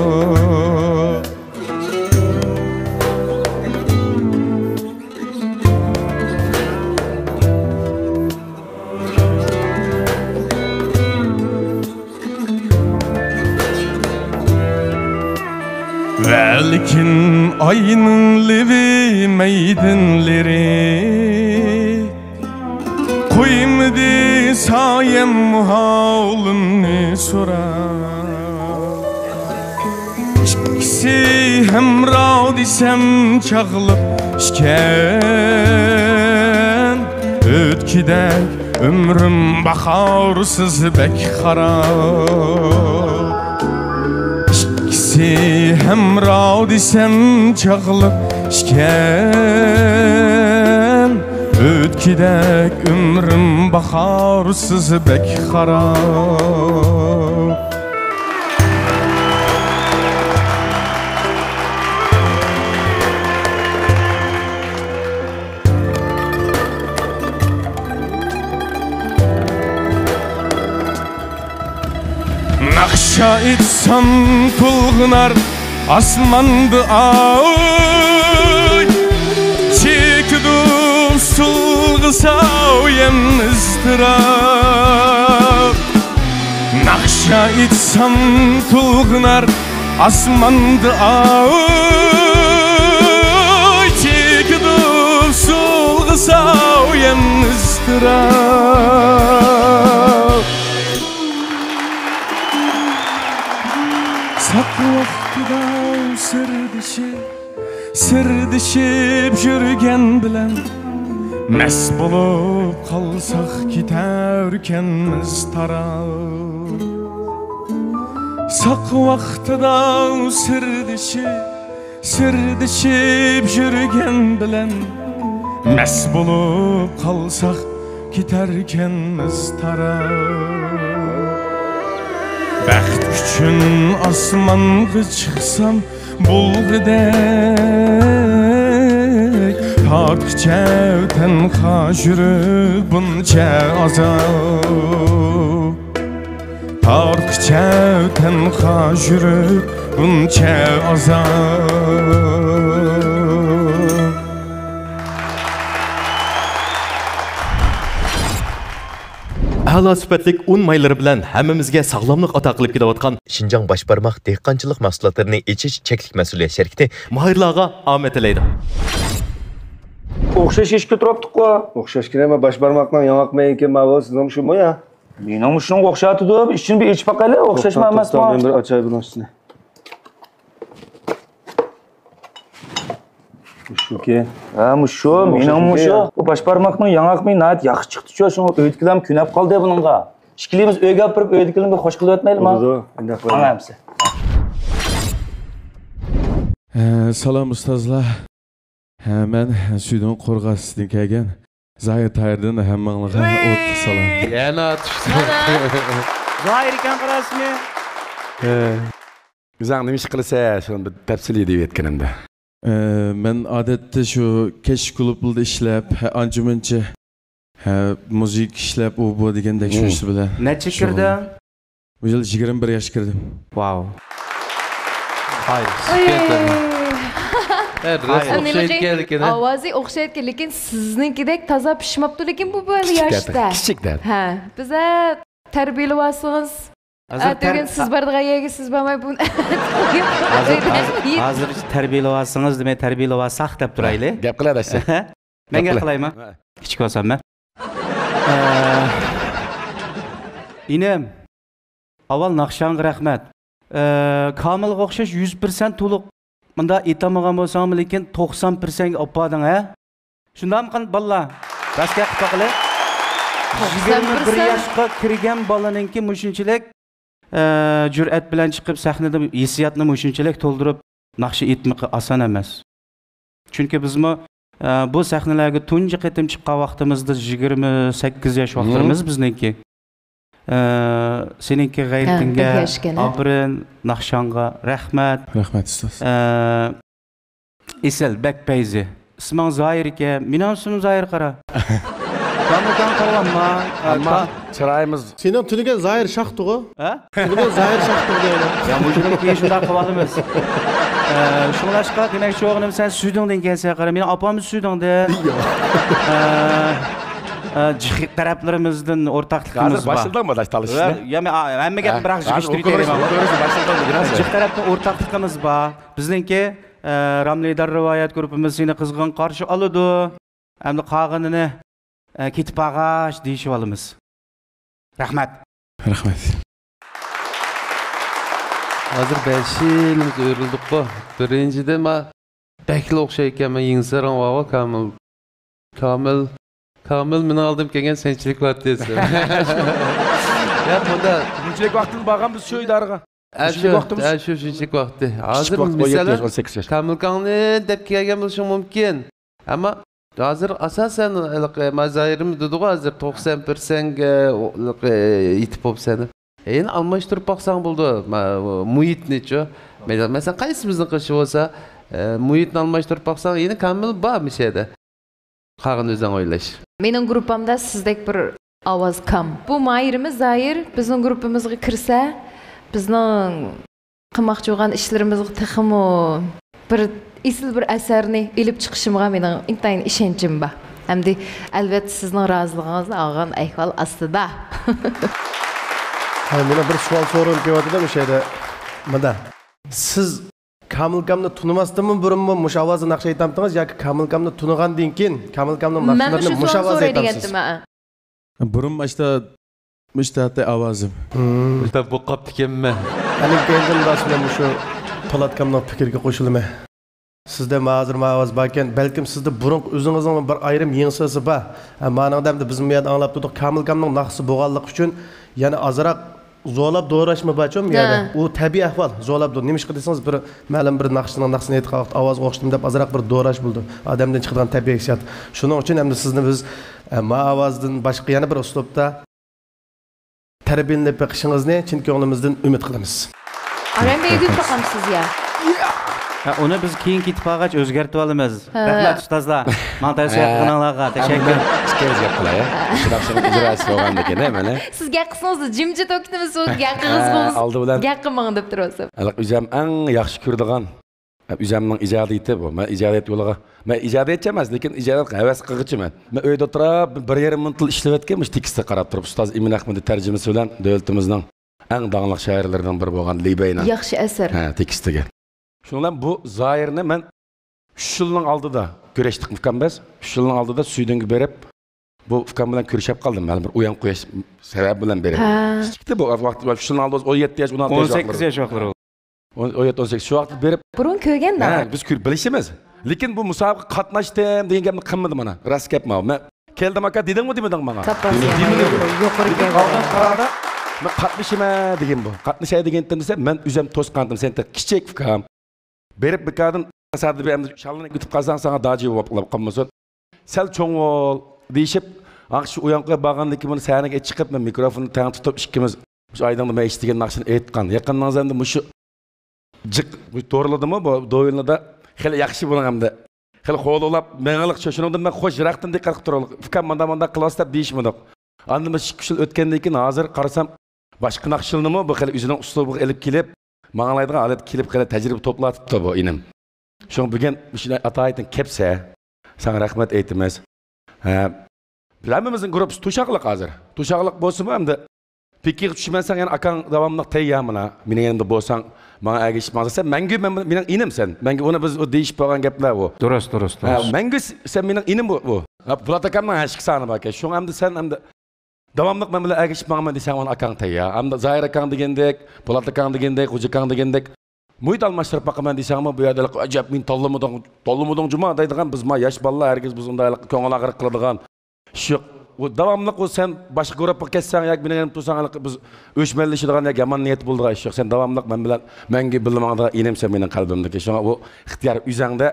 ۋەلىكىن ئاينىڭ لېۋى مەيدىنلىرى قويمىدى سايەم ھالىمنى سوراپ. ئىككىسى ھەمراھ دېسەم چاغلىق ئىكەن. ئۆتكۈدەك ئۆمرۈم باھارسىز بەك خاراب. ئىككىسى ھەمراھ دېسەم چاغلىق ئىكەن. ئۆتكۈدەك ئۆمرۈم باھارسىز بەك خاراب. ناخشا ئېيتسام تولغىنار ئاسماندا ئاي. چېكىدۇ ئۇسسۇل سايەم ئىزتىراپ. ناخشا ئېيتسام تولغىنار ئاسماندا ئاۋۇ، چېكىدۇ سولغا سايەم ئىزتىراپ. ساق ۋاقتىدا سىردىشىپ، سىردىشىپ يۈرگەن بىلەن، مەست بولۇپ قالساق كېتەركەنمىز تاراپ. ساق ۋاقتىدا سىردىشىپ، سىردىشىپ يۈرگەن بىلەن، مەست بولۇپ قالساق كېتەركەنمىز تاراپ. بەخت ئۈچۈن ئاسمانغا چىقسام بولغۇدەك، تارتقىچە تەنھا يۈرۈپ بۇنچە ئازاب. تارتقىچە تەنھا يۈرۈپ بۇنچە ئازاب. ئەلا سۈپەتلىك ئۇن مايلىرى بىلەن ھەممىمىزگە ساغلاملىق ئاتا قىلىپ كېلىۋاتقان شىنجاڭ باش بارماق دېھقانچىلىق مەھسۇلاتلىرىنى ئېچىش چەكلىك مەسئۇلىيەت شىركىتى ماھىرلارغا ئامەت تىلەيدۇ. ئوخشاش ئىشكە تۇرۇپتۇققۇ. ئوخشاش كېلەمە، باش بارماقنىڭ ياڭاق مېيىكى ماۋۇ، سىزنىڭ شۇمۇ يا؟ مېنىڭمۇ شۇنىڭغا ئوخشايتىدۇ، ئىچىنى بىر ئېچىپ باقايلى، ئوخشاشمۇ توختاڭ، ئەمەسمۇ؟ توختاڭ، مەن بىر ئاچاي بۇنىڭ ئۈستىنى. مۇشۇكى. ھە، مۇشۇ، مېنىڭ مۇشۇ. بۇ باش بارماقنىڭ ياڭاق مېيى ناھايىتى ياخشى چىقتىچۇ، شۇڭا ئۆيدىكىلەرمۇ كۆنەپ قالدى بۇنىڭغا. ئىككىلىمىز ئۆيگە ئاپىرىپ، ئۆيدىكىلەرنى بىر خوش قىلىۋەتمەيلىما؟ بولىدۇ، ئۇنداق قىلايلى. ماڭا ئەمسە. ھە، سالام ئۇستازلار. ھە، مەن سۈيدۈڭ قورغاسىدىن كەلگەن زاھىر تاھىردىن ھەممىڭلارغا ئوتلۇق سالام. يەنە چۈشتى. زاھىر ئىكەن قاراسىمى. ھە. ئۆزۈڭ نېمە ئىش قىلىسەن؟ شۇنى بىر تەپسىلىي دەپ ئۆتكىنىمدە. ئە، مەن ئادەتتە شۇ كەچلىك كۇلۇبلاردا ئىشلەپ، ھە، ئانچە-مۇنچە، ھە، مۇزىكا ئىشلەپ، ئۇ بۇ دېگەندەك شۇ ئىش بىلەن. نەچچە كىردىڭ؟ بۇ يىل يىگىرمە بىر ياشقا كىردىم. ۋاو. ھاي، ھەر رەس ئوخشايدىكەن لېكىن، ھە؟ ئاۋازى ئوخشايدىكەن، لېكىن سىزنىڭكىدەك تازا پىشماپتۇ، لېكىن بۇ بىر ياشتا. كىچىك دەپ. ھە، بىزە تەربىيەلىۋالسىڭىز، ئەتىگۈن سىز بارىدىغان يەرگە سىز بارماي بۇ. ھازىر، ھازىر، ھازىرچە تەربىيەلىۋالسىڭىز دېمەي، تەربىيەلىۋالساق دەپ تۇرايلى. گەپ قىلە دەسسە. مەن گەپ قىلايمۇ؟ ھە. كىچىك بولسام مەن. ئە، ئىنىم، ئاۋۋال ناخشاڭغا رەھمەت. ئە، كامىلغا ئوخشاش يۈز پىرسەنت تولۇق مۇنداق ئېيتالمىغان بولساڭمۇ، لېكىن توقسان پىرسەنتكە ئاپاردىڭ، ھە؟ شۇنداقمۇ قان-، بالىلار؟ راست گەپ قىلىپ باقىلى. يىگىرمە بىر ياشقا كىرگەن بالىنىڭكى مۇشۇنچىلىك، ئە، جۈرئەت بىلەن چىقىپ سەھنىدە ھېسسىياتنى مۇشۇنچىلىك تولدۇرۇپ ناخشا ئېيتمىقى ئاسان ئەمەس. چۈنكى بىزمۇ، ئە، بۇ سەھنىلەرگە تۇنجى قېتىم چىققان ۋاقتىمىزدا يىگىرمە سەككىز ياش ۋاقىتلىرىمىز بىزنىڭكى. ئە، سېنىڭكى غەيرىتىڭگە ئاپىرىن، ناخشاڭغا رەھمەت. رەھمەت، ئۇستاز. ئە، ئېسىل، بەك پەيزى. ئىسمىڭ زاھىر ئىكەن، مېنىڭ ئىسمىم زاھىر قارا. كامىلكاڭ قارىۋالما. ئەمما چىرايىمىز. سېنىڭ تۈنۈگۈن زاھىر شاختىغۇ. ھە؟ تۈنۈگۈن زاھىر شاختىغۇ دەيمەن. يا، مۇشۇنىڭ كېيىن شۇنداق قىلىۋالىمىز. ئە، شۇڭلاشقا دېمەكچى بولغىنىم، سەن سۈيدۈڭدىن ئىكەنسەن قارا. مېنىڭ ئاپاممۇ سۈيدۈڭدىن. ئە، ئە، جىق تەرەپلىرىمىزدىن ئورتاقلىقىمىز بار. ھازىر باشلىدىڭمۇ داش تالىشىشنى؟ يا، مەن، ئا، ھەممە گەپنى بىراق جىق ئىشتىرىپ كېتەيلى. جىق تەرەپتىن ئورتاقلىقىمىز بار. بىزنىڭكى، ئە، راملىدار رىۋايەت گۇرۇپپىمىز سېنى قىزغىن قارشى ئالىدۇ. ئەمدى قالغىنىنى، ئە، كېتىپ بارغاچ دېيىشىۋالىمىز. رەھمەت. رەھمەت. ھازىر بەش يىلىمىز ئۆرۈلدۇققۇ. بىرىنچىدىن، ما بەكلا ئوخشايدىكەن، مەن يېڭىسارىڭ بارغۇ، كامىل. كامىل، كامىل مېنىڭ ئالدىمغا كەلگەن سەنچىلىك ۋاقتى. ياق، بۇندا شۇنچىلىك ۋاقتىمىز بارغان بىز شۇ ئىدارىغا. ئە، شۇ، ئە، شۇ، شۇنچىلىك ۋاقتى. ھازىر، مىسالەن، كامىلكاڭنى دەپ كەلگەن بولۇشۇڭ مۇمكىن. ئەمما ھازىر ئاساسەن ھېلىقى مازايرىم دېدىغۇ، ھازىر توقسان پىرسەنتكە ھېلىقى يېتىپ بوپسەن دەپ. يەنە ئالماشتۇرۇپ باقساڭ بولىدۇ، ما-، مۇھىتنىچۇ. مەسىلەن، قايسىمىزنىڭ قىلىشى بولسا، ئە، مۇھىتنى ئالماشتۇرۇپ باقساڭ، يەنە كامىل بار مۇشۇ يەردە. قالغىنىنى ئۆزۈڭ ئويلاش. مېنىڭ گۇرۇپپامدا سىزدەك بىر ئاۋاز كام. بۇ ماھىرىمىز زاھىر بىزنىڭ گۇرۇپپىمىزغا كىرسە، بىزنىڭ قىلماقچى بولغان ئىشلىرىمىزغا تېخىمۇ بىر ئېسىل بىر ئەسەرنى ئېلىپ چىقىشىمغا مېنىڭ ئىنتايىن ئىشەنچىم بار. ئەمدى، ئەلۋەتتە، سىزنىڭ رازىلىقىڭىزنى ئالغان ئەھۋال ئاستىدا. ھە، مېنىڭ بىر سوئال سورىغۇم كېلىۋاتىدۇ مۇشۇ يەردە. مۇنداق، سىز كامىلكامنى تونۇماستىنمۇ بۇرۇنمۇ مۇشۇ ئاۋازدا ناخشا ئېيتامتىڭىز ياكى كامىلكامنى تونۇغاندىن كېيىن كامىلكامنىڭ مەنمۇ ناخشىلىرىنى شۇ مۇشۇ سوئالنى ئاۋازدا سوراي ئېيتامسىز؟ دېگەنتىم، ھە. بۇرۇن مۇشتا، مۇشتا ئاۋازىم. مم. مۇشتا بوقاپتىكەنمەن. ئەنە كەينىدىن راست مەن مۇشۇ پولاتكامنىڭ پىكرىگە قوشۇلىمەن. سىزدە ھازىر ما ئاۋاز باركەن، بەلكىم سىزدە بۇرۇنقى ئۆزىڭىزنىڭ بىر ئايرىم يېڭىسىسى بار. ھە، مانىڭدا ئەمدى بىز بۇ يەردە ئاڭلاپ تۇردۇق، كامىلكامنىڭ ناخشىسى بولغانلىقى ئۈچۈن يەنە ئازراق زورلاپ دوراشمۇ بارچۇ بۇ يەردە؟ ھە. ئۇ تەبىئىي ئەھۋال، زورلاپ دور-، نېمىشقا دېسىڭىز، بىر مەلۇم بىر ناخشىنىڭ ناخشىسىنى ئېيتقان ۋاقىت ئاۋاز ئوخشىدىمۇ دەپ ئازراق بىر دوراش بولىدۇ. ئادەمدىن چىقىدىغان تەبىئىي ھېسسىيات. شۇنىڭ ئۈچۈن ئەمدى سىزنى بىز، ئە، ما ئاۋازدىن باشقا يەنە بىر ئۇسلۇبتا تەربىيەلىنىپ بېقىشىڭىزنى چىن كۆڭلىمىزدىن ئۈمىد قىلىمىز. ئارام بەيدۈ تاقامسىز يا؟ ھە، ئۇنى بىز كېيىن كېتىپ قالغاچ ئۆزگەرتىۋالىمىز. ھە. رەھمەت، ئۇستازلار. ماڭا تەۋسىيە قىلغىنىڭلارغا تەشەككۈر. ئىككىمىز گەپ قىلاي. شۇنداق شۇنىڭ ئىجراسى بولغاندىكىن، ھە، مانا. سىز گەپ قىلسىڭىز جىمجىت بولۇپ كېتىمىز، سىز گەپ قىلغىنىڭىز ھە، بولسا. ئالدى بىلەن گەپ قىلماڭ دەپ تۇرۇۋاتسام. ئەلق ئۆزۈم ئەڭ ياخشى كۆرىدىغان، ئۆزۈمنىڭ ئىجادىيىتى بۇ. مەن ئىجادىيەت يولىغا، مەن ئىجادىيەتچى ئەمەس، لېكىن ئىجادىيەتكە ھەۋەس قىلغۇچىمەن. مەن ئۆيدە ئولتۇرۇپ بىر يېرىم مىنۇت ئىشلەۋەتكەن مۇشۇ تېكىستكە قاراپ تۇرۇپ، ئۇستاز ئىمىن ئەخمىدى تەرجىمىسى بىلەن دۆلىتىمىزنىڭ ئەڭ داڭلىق شائىرلىرىنىڭ بىرى بولغان لى بەينىڭ ياخشى ئەسەر. ھە، تېكىستىگە. شۇنىڭ بىلەن بۇ زاھىرنى مەن ئۈچ يىلنىڭ ئالدىدا كۆرۈشتۇق ئۇكام بىز. ئۈچ يىلنىڭ ئالدىدا سۈيدۈنگە بېرىپ، بۇ ئۇكام بىلەن كۆرۈشۈپ قالدىم. مەلۇم بىر ئويۇن قويۇش سەۋەبى بىلەن بېرىپ. ھە. كىچىكتى بۇ ۋاقىت، ئۈچ يىلنىڭ ئالدىدا ئون يەتتە ياش، ئون ئالتە ياش ئون سەككىز ۋاقلىرى. ياش ۋاقلىرى. ئون، ئون يەتتە، ئون سەككىز شۇ ۋاقىتتا بېرىپ. بۇرۇن كۆرگەندە. ھە، بىز كۆرۈپ بىلىشىمىز. لېكىن بۇ مۇسابىقىگە قاتناشتىم دېگەن گەپنى قىلمىدى مانا. راست گەپ ماۋۇ. مەن كەلدىم ئاكا دېدىڭمۇ دېمىدىڭ ماڭا؟ دېمىدىم. يۇقىرى دېدىم، كەلدى. ئالدىن قارىدا، مەن قاتنىشىمەن دېگەن بۇ. قاتنىشاي دېگەنتىم دېسە، مەن ئۆزۈم توسقانتىم، سەن تېخى كىچىك ئۇكام. بېرىپ بىكاردىن تاسادىپىي ئەمدى شاللىنىپ كېتىپ قالساڭ، ساڭا داجى بولۇپ قالمىسۇن. سەل چوڭ بول دېيىشىپ، ئاخشى ئۇيانقى بارغاندىن كېيىن بۇنى سەھنىگە چىقىپ، مەن مىكروفوننى تەڭ تۇتۇپ، ئىككىمىز مۇشۇ ئايدىڭدا مەيىش دېگەن ناخشىنى ئېيتقان. يېقىندىن زەمدە مۇشۇ جىق تورلىدىمۇ بۇ دويۇنلىدا خېلى ياخشى بۇنىڭ ئەمدى. خېلى قوغلىۋاپ مېڭىلىق شۇ، شۇنىڭدىن مەن خوش يىراقتىن دىققەت قىلىپ تۇرۇڭلۇق. ئۇكام مانداق مانداق قىلىۋاتسا دەپ دېيىشمىدۇق. ئاندىن بىر ئىككى ئۈچ يىل ئۆتكەندىن كېيىن ھازىر قارىسام، باشقا ناخشىلىنىمۇ بۇ خېلى ئۆزىنىڭ ئۇسلۇبىغا ئېلىپ كېلىپ، ماڭالايدىغان ھالەتكە كېلىپ، خېلى تەجرىبە توپلاۋاتىپتۇ بۇ ئىنىم. شۇڭا بۈگۈن مۇشۇ ئاتايىتىڭ كەپسە، ساڭا رەھمەت ئېيتىمىز. ھە، ھەممىمىزنىڭ گۇرۇپپىسى توشاقلىق ھازىر. توشاقلىق بولسىمۇ ئەمدى پېكىنغا چۈشىمەن سەن يەنە ئاكاڭ داۋاملىق تەييار مانا. مېنىڭ يېنىمدا بولساڭ، ماڭا ئەگىشىپ ماڭساڭ، سەن مەڭگۈ مەن، مېنىڭ ئىنىم سەن. مەڭگۈ ئۇنى بىز ئۇ دېيىشىپ بولغان گەپلەر ئۇ. دۇرۇس، دۇرۇس، ھە، دۇرۇس. مەڭگۈ س-، سەن مېنىڭ ئىنىم بۇ، بۇ. ھە، بۇلات ئاكامنىڭ ھەشىك سانى باركەن. شۇڭا ئەمدى سەن ئەمدى داۋاملىق مەن بىلەن ئەگىشىپ ماڭىمەن دېسەڭ، مانا ئاكاڭ تەييار. ئەمدى زاھىر ئاكاڭ دېگەندەك، پولات ئاكاڭ دېگەندەك، خوجا ئاكاڭ دېگەندەك مۇھىت ئالماشتۇرۇپ باقىمەن دېسەڭمۇ، بۇ يەردە ئەجەب مېنى تاللىمىدىڭ، تاللىمىدىڭ جۇما دەيدىغان، بىز ما ياش بالىلار ھەرگىز بىز ئۇنداق كۆڭۈل ئاغرىق قىلىدىغان ئىش يوق. ئۇ داۋاملىق ئۇ سەن باشقا گۇرۇپپىغا كەتسەڭ ياكى مېنىڭ يېنىمدا تۇرساڭ، ھېلىقى بىز ئۆچمەنلىشىدىغان ياكى يامان نىيەت بولىدىغان ئىش يوق. سەن داۋاملىق مەن بىلەن مەڭگۈ بىللە ماڭىدىغان ئىنىمسەن مېنىڭ قەلبىمدىكى. شۇڭا ئۇ ئىختىيار ئۆزەڭدە.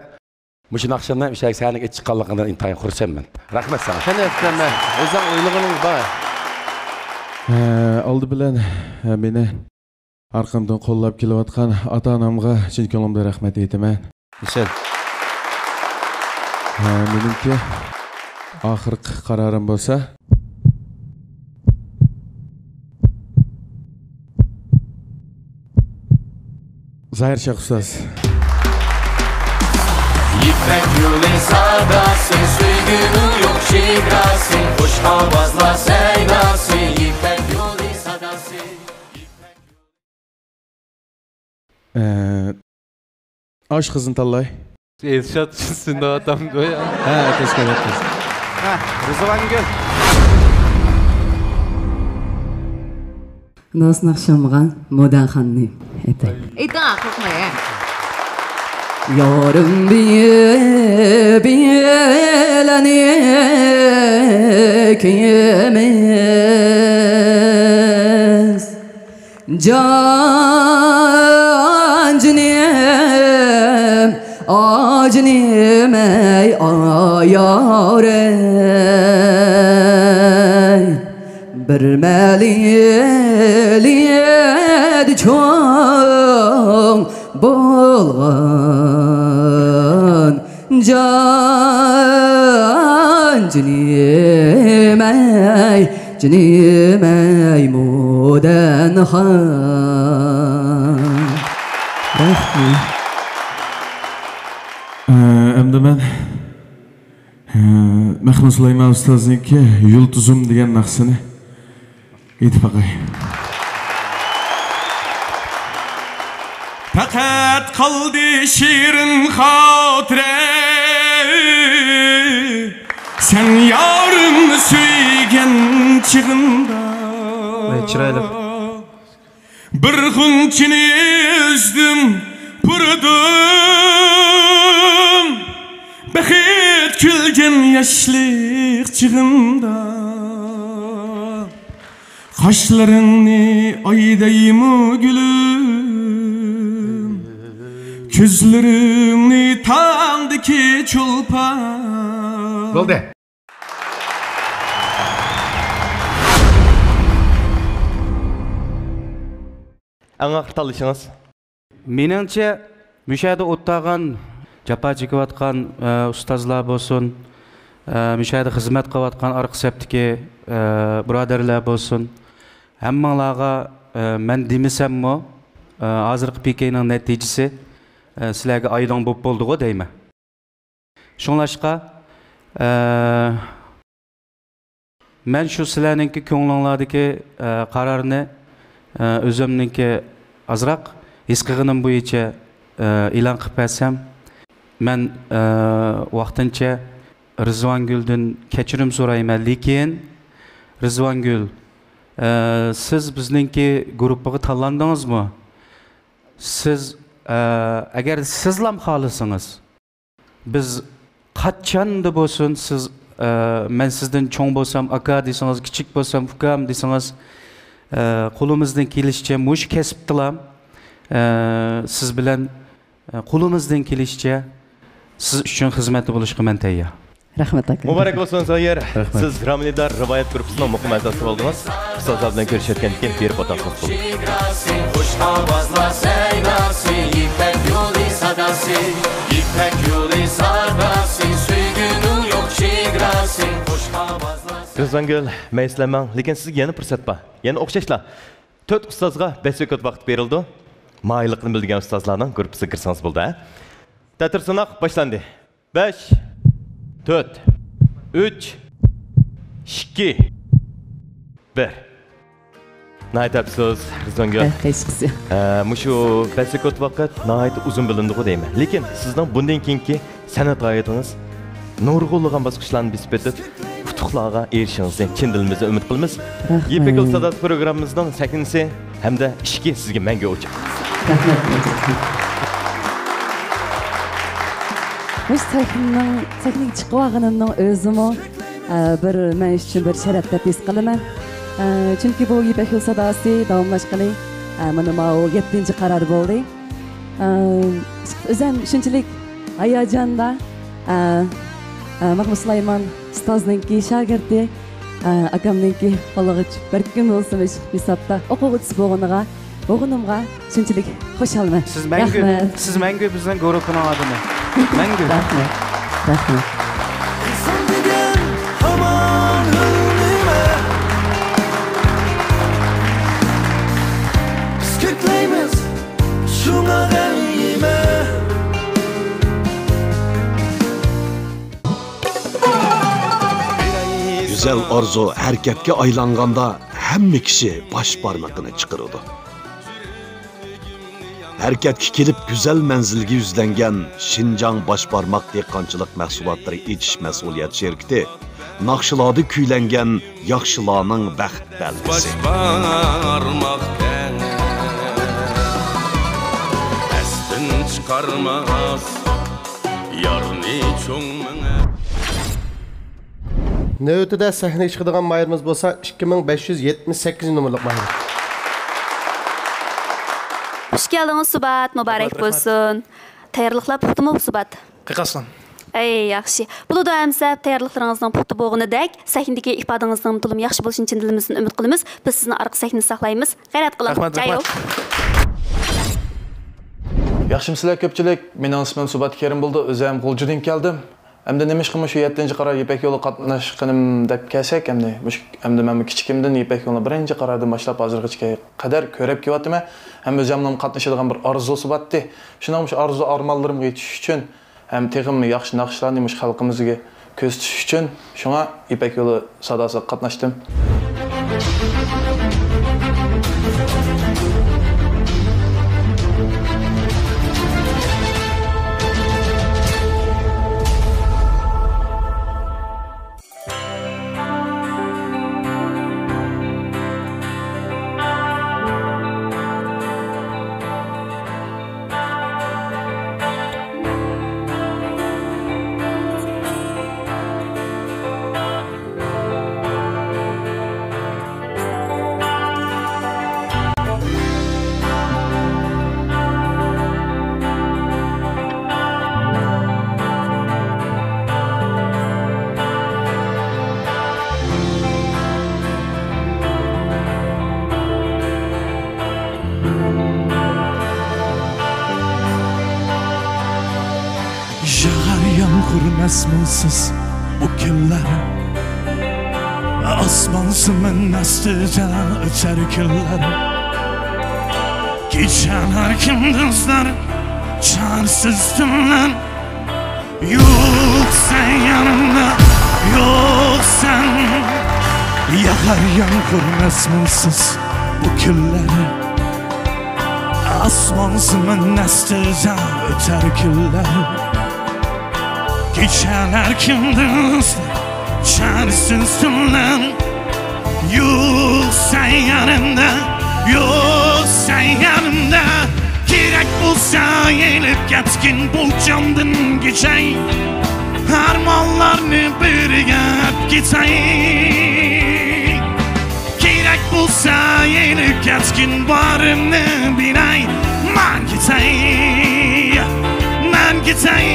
مۇشۇ ناخشىنى ئۆشەك سەھنىگە ئېچىپ چىققانلىقىڭدىن ئىنتايىن خۇرسەنمەن. رەھمەت ساڭا. قېنى، ئۆزۈڭ ئويلىغىنىڭ بار. ھە، ئالدى بىلەن، ھە، مېنى ئارقامدىن قوللاپ كېلىۋاتقان ئاتا-ئانامغا چىن كۆڭلۈمدىن رەھمەت ئېيتىمەن. ھە، مېنىڭكى ئاخىرقى قارارىم بولسا، زاھىر شاھ ئۇستاز. يىپەك يولى ساداسى، سۆيگۈنىڭ يوق چېگراسى، خۇش ئاۋازلار سەيداسى، يىپەك يولى ساداسى. ئە، ئاشۇ قىزنى تاللاي. ئىرشات سىندىۋاتامدۇ يا؟ ھە، تەشكىلات قىز. ھە، رىزۋانگۈل. ناز ناخشامغا موداخاننى ئېيتاي. ئېيتىڭ، قورقماي، ھە. يارىم بىلەن ئىككىمىز. جان جېنىم، ئاجىنىم ئەي ئايارەي. بىر مەلىلىدە چوڭ بولغان جان جېنىم ئەي، جېنىم ئەي مودەنخان. رەھمەت. ئە، ئەمدى مەن ئە، مەخمۇت سۇلايمان ئۇستازنىڭكى يۇلتۇزۇم دېگەن ناخشىسىنى ئېيتىپ باقاي. پەقەت قالدى شېرىن خاتىرە، سەن يارىمنى سۆيگەن چېغىمدا. ۋاي، چىرايلىق. بىر غۇنچىنى ئۈزدۈم، پۇرىدىم، بەخت كۈلگەن ياشلىق چېغىمدا. قاشلىرىڭنى ئايدايمۇ گۈلۈم، كۆزلىرىڭنى تاڭدىكى چولپان. بولدى. ئەڭ ئاخىرقى تاللىشىڭىز؟ مېنىڭچە، مۇشۇ يەردە ئولتۇرغان، جاپا چېكىۋاتقان، ئە، ئۇستازلار بولسۇن، ئە، مۇشۇ يەردە خىزمەت قىلىۋاتقان ئارقا سەپتىكى، ئە، بۇرادەرلەر بولسۇن، ھەممىڭلارغا، ئە، مەن دېمىسەممۇ، ئە، ھازىرقى پىكەينىڭ نەتىجىسى، ئە، سىلەرگە ئايدىڭ بولۇپ بولدىغۇ دەيمەن. شۇڭلاشقا، ئە، مەن شۇ سىلەرنىڭكى كۆڭلۈڭلاردىكى، ئە، قارارنى، ئە، ئۆزۈمنىڭكى ئازراق ھېس قىلغىنىم بويىچە، ئە، ئېلان قىلىپ بەرسەم، مەن، ئە، ۋاقتىنچە رىزۋانگۈلدىن كەچۈرۈم سورايمەن، لېكىن رىزۋانگۈل، ئە، سىز بىزنىڭكى گۇرۇپپىغا تاللاندىڭىزمۇ؟ سىز، ئە، ئەگەر سىزلام خالىسىڭىز، بىز قاچاندا بولسۇن، سىز، ئە، مەن سىزدىن چوڭ بولسام ئاكا دېسىڭىز، كىچىك بولسام ئۇكام دېسىڭىز، ئە، قولىمىزدىن كېلىشىچە مۇشۇ كەسىپتىلام، ئە، سىز بىلەن، ئە، قولىمىزدىن كېلىشىچە سىز ئۈچۈن خىزمەتتە بولۇشقا مەن تەييار. رەھمەت، ئاكا. مۇبارەك بولسۇن، زاھىر. رەھمەت. سىز رامىلىدار رىۋايەت گۇرۇپپىسىنىڭ مۇقىم ئەزاسى بولدىڭىز. ئۇستازلار بىلەن كۆرۈشۈۋەتكەندىن كېيىن بېرىپ ئولتۇرسىڭىز بولدى. خۇش ئاۋازلار سەيناسى، يىپەك يولى ساداسى، يىپەك يولى ساداسى، سۆيگۈنىڭ يوق چېگراسى، خۇش ئاۋازلار. رىزۋانگۈل، مەيسلەنمەڭ، لېكىن سىزگە يەنە پۇرسەت بار. يەنە ئوخشاشلا تۆت ئۇستازغا بەش سېكۇنت ۋاقىت بېرىلىدۇ. ماھىرلىقىنى بىلدۈرگەن ئۇستازلارنىڭ گۇرۇپپىسىغا كىرسىڭىز بولدى، ھە؟ تەتۈر سىناق باشلاندى. بەش، تۆت، ئۈچ، ئىككى، بىر. ناھايىتى ئەپسۇس، رىزۋانگۈل. ھە، ھېچقىسى. ھە، مۇشۇ بەش سېكۇنت ۋاقىت ناھايىتى ئۇزۇن بىلىندىغۇ دەيمەن. لېكىن سىزنىڭ بۇندىن كېيىنكى سەنئەت ھاياتىڭىز نۇرغۇنلىغان باسقۇچلارنى بېسىپ ئۆتۈپ، ئۇتۇقلارغا ئېرىشىشىڭىزنى چىن دىلىمىزدىن ئۈمىد قىلىمىز. رەھمەت. يىپەك يولى ساداسى پروگراممىمىزنىڭ سەھنىسى ھەمدە ئىشىكى سىزگە مەڭگۈ ئوچۇق. رەھمەت. مۇشۇ سەھنىنىڭ، سەھنىگە چىقىۋالغىنىمنىڭ ئۆزىمۇ، ئە، بىر مەن ئۈچۈن بىر شەرەپ دەپ ھېس قىلىمەن. ئە، چۈنكى بۇ يىپەك يولى ساداسى داۋاملاشقىلى، ئە، مانا ماۋۇ يەتتىنچى قارار بولدى. ئە، ئۆزۈم شۇنچىلىك ھاياجاندا، ئە، ئە، مەخمۇت سۇلايمان ئۇستازنىڭكى شاگىرتى، ئە، ئاكامنىڭكى قولىغا چۈشۈپ بىر كۈن بولسىمۇ ھېسابتا ئوقۇغۇچىسى بولغىنىغا، بولغىنىمغا شۇنچىلىك خۇشالمەن. سىز مەڭگۈ، رەھمەت. سىز مەڭگۈ بىزنىڭ گۇرۇپپىنىڭ ئادىمى. مەڭگۈ. رەھمەت. رەھمەت. ئىنسان دېگەن ھامان ئۆلىمە. بىز كۆكلەيمىز شۇڭا غەم يېمە. گۈزەل ئارزۇ ھەرىكەتكە ئايلانغاندا، ھەممە كىشى باش بارمىقىنى چىقىرىدۇ. ھەرىكەتكە كېلىپ، گۈزەل مەنزىلگە يۈزلەنگەن شىنجاڭ باش بارماق دېھقانچىلىق مەھسۇلاتلىرى ئېچىش مەسئۇلىيەت شىركىتى ناخشىلاردا كۈيلەنگەن ياخشىلارنىڭ بەخت بەلگىسى. باش بارماق تەڭ ئەستىن چىقارماس، يارنى چوڭ مېڭە. نۆۋىتىدە سەھنىگە چىقىدىغان ماھىرىمىز بولسا ئىككى مىڭ بەش يۈز يەتمىش سەككىزىنچى نومۇرلۇق ماھىر. خۇش كەلدىڭىز، سۇبات مۇبارەك بولسۇن. تەييارلىقلار پۇختىمۇ، سۇبات؟ قېقاسلان. ئەي، ياخشى. بولىدۇ، ئەمىسە تەييارلىقلىرىڭىزنىڭ پۇختا بولغىنىدەك، سەھنىدىكى ئىپادىڭىزنىڭ تولىمۇ ياخشى بولۇشىنى چىن دىلىمىزدىن ئۈمىد قىلىمىز. بىز سىزنى ئارقا سەھنىدە ساقلايمىز. غەيرەت قىلىڭ. رەھمەت، جايو. رەھمەت. ياخشىمۇسىلەر كۆپچىلىك؟ مېنىڭ ئىسمىم سۇبات كېرىم بولىدۇ. ئۆزۈم غۇلجىدىن كەلدىم. ئەمدى نېمىشقا مۇشۇ يەتتىنچى قارار يىپەك يولىغا قاتناشقىنىم دەپ كەلسەك، ئەمدى مۇشۇ، ئەمدى مەنمۇ كىچىكىمدىن يىپەك يولىنى بىرىنچى قارارىدىن باشلاپ ھازىرغىچە قەدەر كۆرۈپ كېلىۋاتىمەن. ھەم ئۆزۈمنىڭ قاتنىشىدىغان بىر ئارزۇسى بارتتى. شۇنىڭ مۇشۇ ئارزۇ ئارمانلىرىمغا يېتىش ئۈچۈن ھەم تېخىمۇ ياخشى ناخشىلارنى مۇشۇ خەلقىمىزگە كۆرسىتىش ئۈچۈن شۇڭا يىپەك يولى ساداسىغا قاتناشتىم. ياغار يامغۇر مەزمۇنسىز بۇ كۈنلەر، ئاسمان زېمىن ئاستىدا ئۆتەر كۈنلەر. كېچەلەر كۈندۈزلەر، چارىسىز تۈنلەر. يوق سەن يېنىمدا، يوق سەن. ياغار يامغۇر مەزمۇنسىز بۇ كۈنلەر، ئاسمان زېمىن ئاستىدا ئۆتەر كۈنلەر. كېچەلەر كۈندۈزلەر، چارىسىز تۈنلەر. يوق سەن يېنىمدا، يوق سەن يېنىمدا. كېرەك بولسا ئېلىپ كەتكىن بۇ جاندىن كېچەي. ئارمانلارنى بىرگە ئەپ كېتەي. كېرەك بولسا ئېلىپ كەتكىن بارىمنى بىلەي. مەن كېتەي، مەن كېتەي.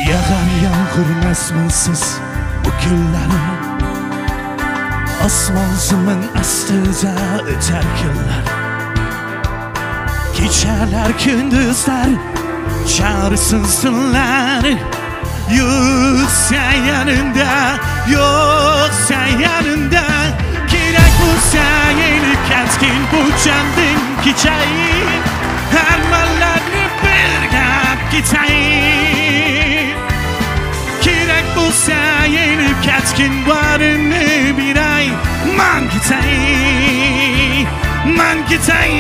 ياغار يامغۇر مەزمۇنسىز بۇ كۈنلەر، ئاسمان زېمىن ئاستىدا ئۆتەر كۈنلەر. كېچەلەر كۈندۈزلەر، چارىسىز تۈنلەر. يوق سەن يېنىمدا، يوق سەن يېنىمدا. كېرەك بولسا ئېلىپ كەتكىن بۇ جاندىن كېچەي. ئارمانلارنى بىرگە ئەپ كېتەي. كېرەك بولسا ئېلىپ كەتكىن بارىمنى بېرەي. مەن كېتەي، مەن كېتەي.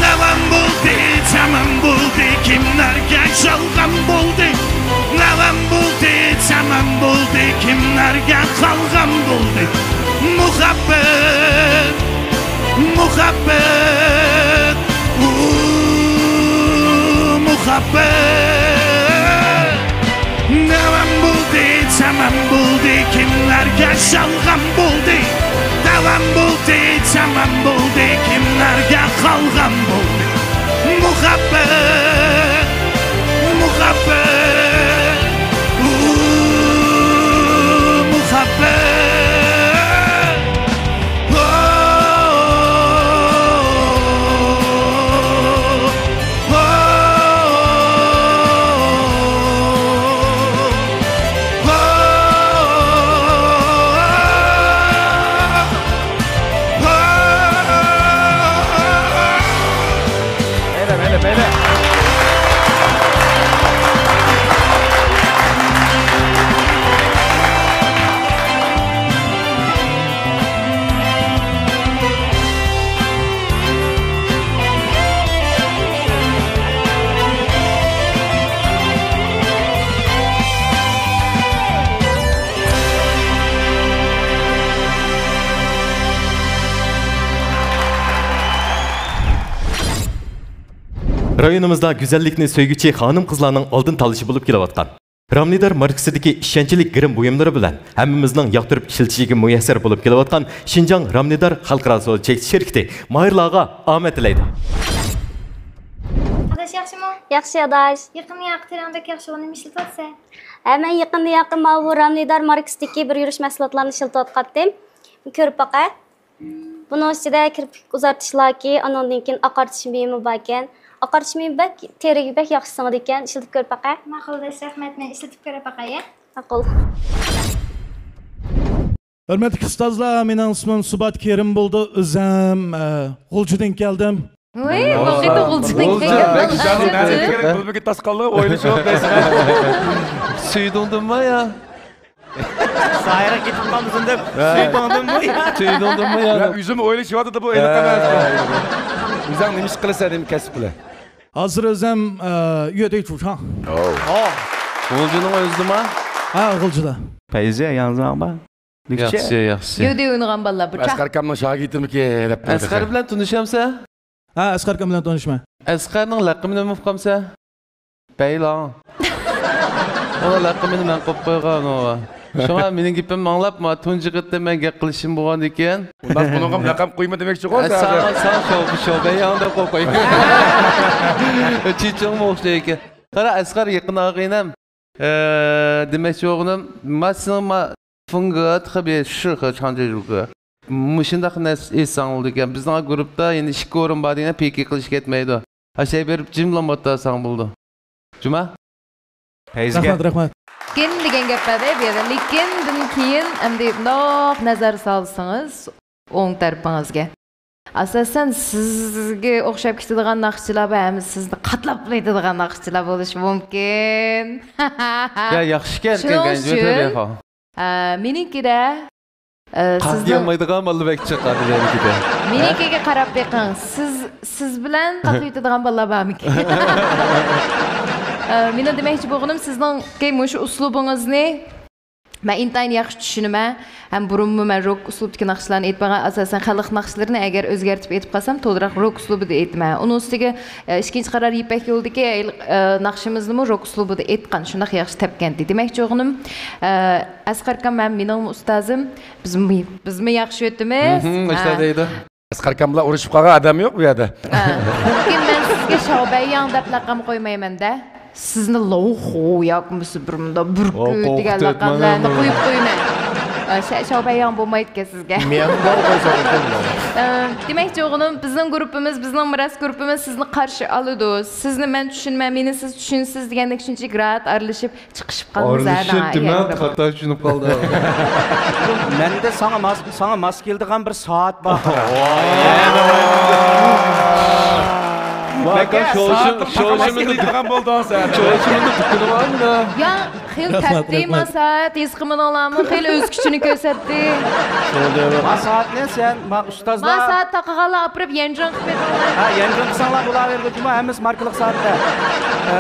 نەۋەم بولدى، تەمەم بولدى، كىملەرگە يالغان بولدى. نەۋەم بولدى، تەمەم بولدى، كىملەرگە قالغان بولدى. مۇھەببەت، مۇھەببەت، ئۇ، مۇھەببەت. نەۋەم بولدى، تەمەم بولدى، كىملەرگە يالغان بولدى. داۋام بولدى، تەمەم بولدى، كىملەرگە قالغان بولدى. مۇھەببەت، مۇھەببەت، ئۇ، مۇھەببەت. رايونىمىزدا گۈزەللىكنى سۆيگۈچى خانىم-قىزلارنىڭ ئالدىن تاللىشى بولۇپ كېلىۋاتقان. رامنىدار ماركىسىدىكى ئىشەنچلىك گىرىم بۇيۇملىرى بىلەن ھەممىمىزنىڭ ياقتۇرۇپ ئىشلىتىشىگە مۇيەسسەر بولۇپ كېلىۋاتقان شىنجاڭ رامنىدار خەلقئارا سودا چەكلىك شىركىتى ماھىرلارغا ئامەت تىلەيدۇ. ئاداش ياخشىمۇ؟ ياخشى ئاداش. يېقىندا ياقى تېرەڭ بەك ياخشى، ئۇنى نېمە ئىشلىتىۋاتىسەن؟ ھە، مەن يېقىندا ياقى ماۋۇ رامنىدار ماركىسىدىكى بىر يۈرۈش مەھسۇلاتلارنى ئىشلىتىۋاتقانتىم. كۆرۈپ باقە. بۇنىڭ ئىچىدە كىرپىك ئۇزارتىش لاكى، ئانىڭدىن كېيىن ئاقارتىش مېيىمۇ باركەن. ئاقارتىش مېيى بەك تېرىگە بەك ياخشى سىڭىدىكەن، ئىشلىتىپ كۆرۈپ باقە. ماقۇل ئاداش، رەھمەت، مەن ئىشلىتىپ كۆرۈپ باقاي. ماقۇل. ھۆرمەتلىك ئۇستازلار، مېنىڭ ئىسمىم سۇبات كېرىم بولىدۇ. ئۆزۈم، ئە، غۇلجىدىن كەلدىم. ۋاي، بۇ قېتىم غۇلجىدىن كەلگەن. بەك ئىشانمىدىم. بىلمىگەن تاس قالدى، ئويلىشىپ دەيسىز. سۈيدۈڭدىنمۇ يا؟ سايرا كېتىپ قالمىسۇن دەپ، سۈيدۈڭدىنمۇ يا؟ سۈيدۈڭدىنمۇ يا؟ يا، ئۆزۈم ئويلىشىۋاتىدۇ بۇ ئېنىق ئەمەس. ئۆزۈڭ نېمە ئىش قىلىسەن، نېمە كەسىپ بىلەن؟ ھازىر ئۆزۈم، ئە، يۆدەي چۇشاڭ. غۇلجىنىڭ ئۆزىدىما؟ ھە، غۇلجىدا. پەيزى، ياڭزاڭ بار. ياخشى، ياخشى. يۆدەي ئوينىغان بالىلار بۇ چاغ. ئەسقەر ئاكامنىڭ شاگىرتىمىكى دەپ. ئەسقەر بىلەن تونۇشامسەن؟ ھە، ئەسقەر ئاكام بىلەن تونۇشمەن. ئەسقەرنىڭ لەقىمىنى ئۇنتۇپ قاپسەن؟ بەيلاڭ. ئۇنىڭ لەقىمىنى مەن قويۇپ قويغان ئۇ. شۇڭا مېنىڭ گېپىمنى ئاڭلاپ، ما تۇنجى قېتىم مەن گەپ قىلىشىم بولغاندىكىن. ئۇنداق بۇنىڭغا لەقەم قويما دېمەكچىغۇ، ھە، سەن ساڭا، ساڭا شو، شو بەيلاڭ دەپ قويۇپ قويغان. چېچىڭمۇ ئوخشايدىكەن. قارا، ئەسقەر يېقىن ئاغىنەم. ئە، دېمەكچى بولغىنىم، ما سېنىڭ ما فېڭگې تېخى بىر شىخې چاڭجېجۇگې. مۇشۇنداق نەرسە ئېيتساڭ بولىدىكەن. بىزنىڭ گۇرۇپتا يەنە ئىككى ئورۇن بار دېگەن، پىكىر قىلىش كەتمەيدۇ. ئاشەي بېرىپ جىملا ئولتۇرساڭ بولىدۇ. جۇما؟ پەيزىگە. رەھمەت، رەھمەت. لېكىن دېگەن گەپ بار-دە بۇ يەردە. لېكىندىن كېيىن ئەمدى مۇنداق نەزەر سالسىڭىز ئوڭ تەرىپىڭىزگە. ئاساسەن سىزگە ئوخشاپ كېتىدىغان ناخشىچىلار بار، ھەم سىزنى قاتلاپ ئېيتىدىغان ناخشىچىلار بولۇشى مۇمكىن. يا، ياخشىكەن، شۇنىڭ ئۈچۈن، ئە، مېنىڭكىدە، ئە، سىزنىڭ قاتلىيالمايدىغان بالىلار بەك چىققان مېنىڭكىدە. مېنىڭكىگە قاراپ بېقىڭ. سىز، سىز بىلەن قاتلىۋېتىدىغان بالىلار بارمىكىن؟ ئە، مېنىڭ دېمەكچى بولغىنىم، سىزنىڭكى مۇشۇ ئۇسلۇبىڭىزنى مەن ئىنتايىن ياخشى چۈشىنىمەن. ھەم بۇرۇنمۇ مەن روك ئۇسلۇبىدىكى ناخشىلارنى ئېيتمىغان، ئاساسەن خەلق ناخشىلىرىنى ئەگەر ئۆزگەرتىپ ئېيتىپ قالسام، تولىراق روك ئۇسلۇبىدا ئېيتىمەن. ئۇنىڭ ئۈستىگە، ئە، ئىككىنچى قارار يىپەك يولىدىكى، ئە، ناخشىمىزنىمۇ روك ئۇسلۇبىدا ئېيتقان، شۇنداق ياخشى تەپكەنتى. دېمەكچى بولغىنىم، ئە، ئەسقەر ئاكام ھەم مېنىڭمۇ ئۇستازىم، بىزمۇ، بىزمۇ ياخشى ئۆتىمىز. مم، ھە. ئىشلار دەيدۇ. ئەسقەر ئاكام بىلەن ئۇرۇشۇپ قالغان ئادەم يوق بۇ يەردە. ھە. لېكىن مەن سىزگە شاۋبەيياڭ دەپ لەقەم قويمايمەن-دە. سىزنى لوخۇ ياكى بولمىسا بىر مۇنداق بۈركۈت دېگەن لەقەملەرنى قويۇپ قويىمەن. ئە، شا-، شاۋبەيياڭ بولمايدىكەن سىزگە. مياڭباۋ قويسا بولدى. ئە، دېمەكچى بولغىنىم، بىزنىڭ گۇرۇپپىمىز، بىزنىڭ مىراس گۇرۇپپىمىز سىزنى قارشى ئالىدۇ. سىزنى مەن چۈشىنىمەن، مېنى سىز چۈشىنىسىز دېگەندەك شۇنچىلىك راھەت ئارىلىشىپ چىقىشىپ قالىمىز ھە. ئارىلىشىپ دېمە، خاتا چۈشىنىپ قالدى. مەندە ساڭا ماس، ساڭا ماس كېلىدىغان بىر سائەت بار. شوشىمىنى دۈكىنى بارمىدا؟ يا، خېلى تەپتى ما سائەت، ھېس قىلمىدىڭلارمۇ؟ خېلى ئۆز كۈچىنى كۆرسەتتى. ما سائەتنى سەن، ما ئۇستازلار. ما سائەت تاقىغانلار ئاپىرىپ يەنجىڭ قىلىپ بېرىڭلار. ھە، يەنجىڭ قىلساڭلار بولاۋېرىدۇ جۇما، ھەممىسى ماركىلىق سائەتتە. ئە،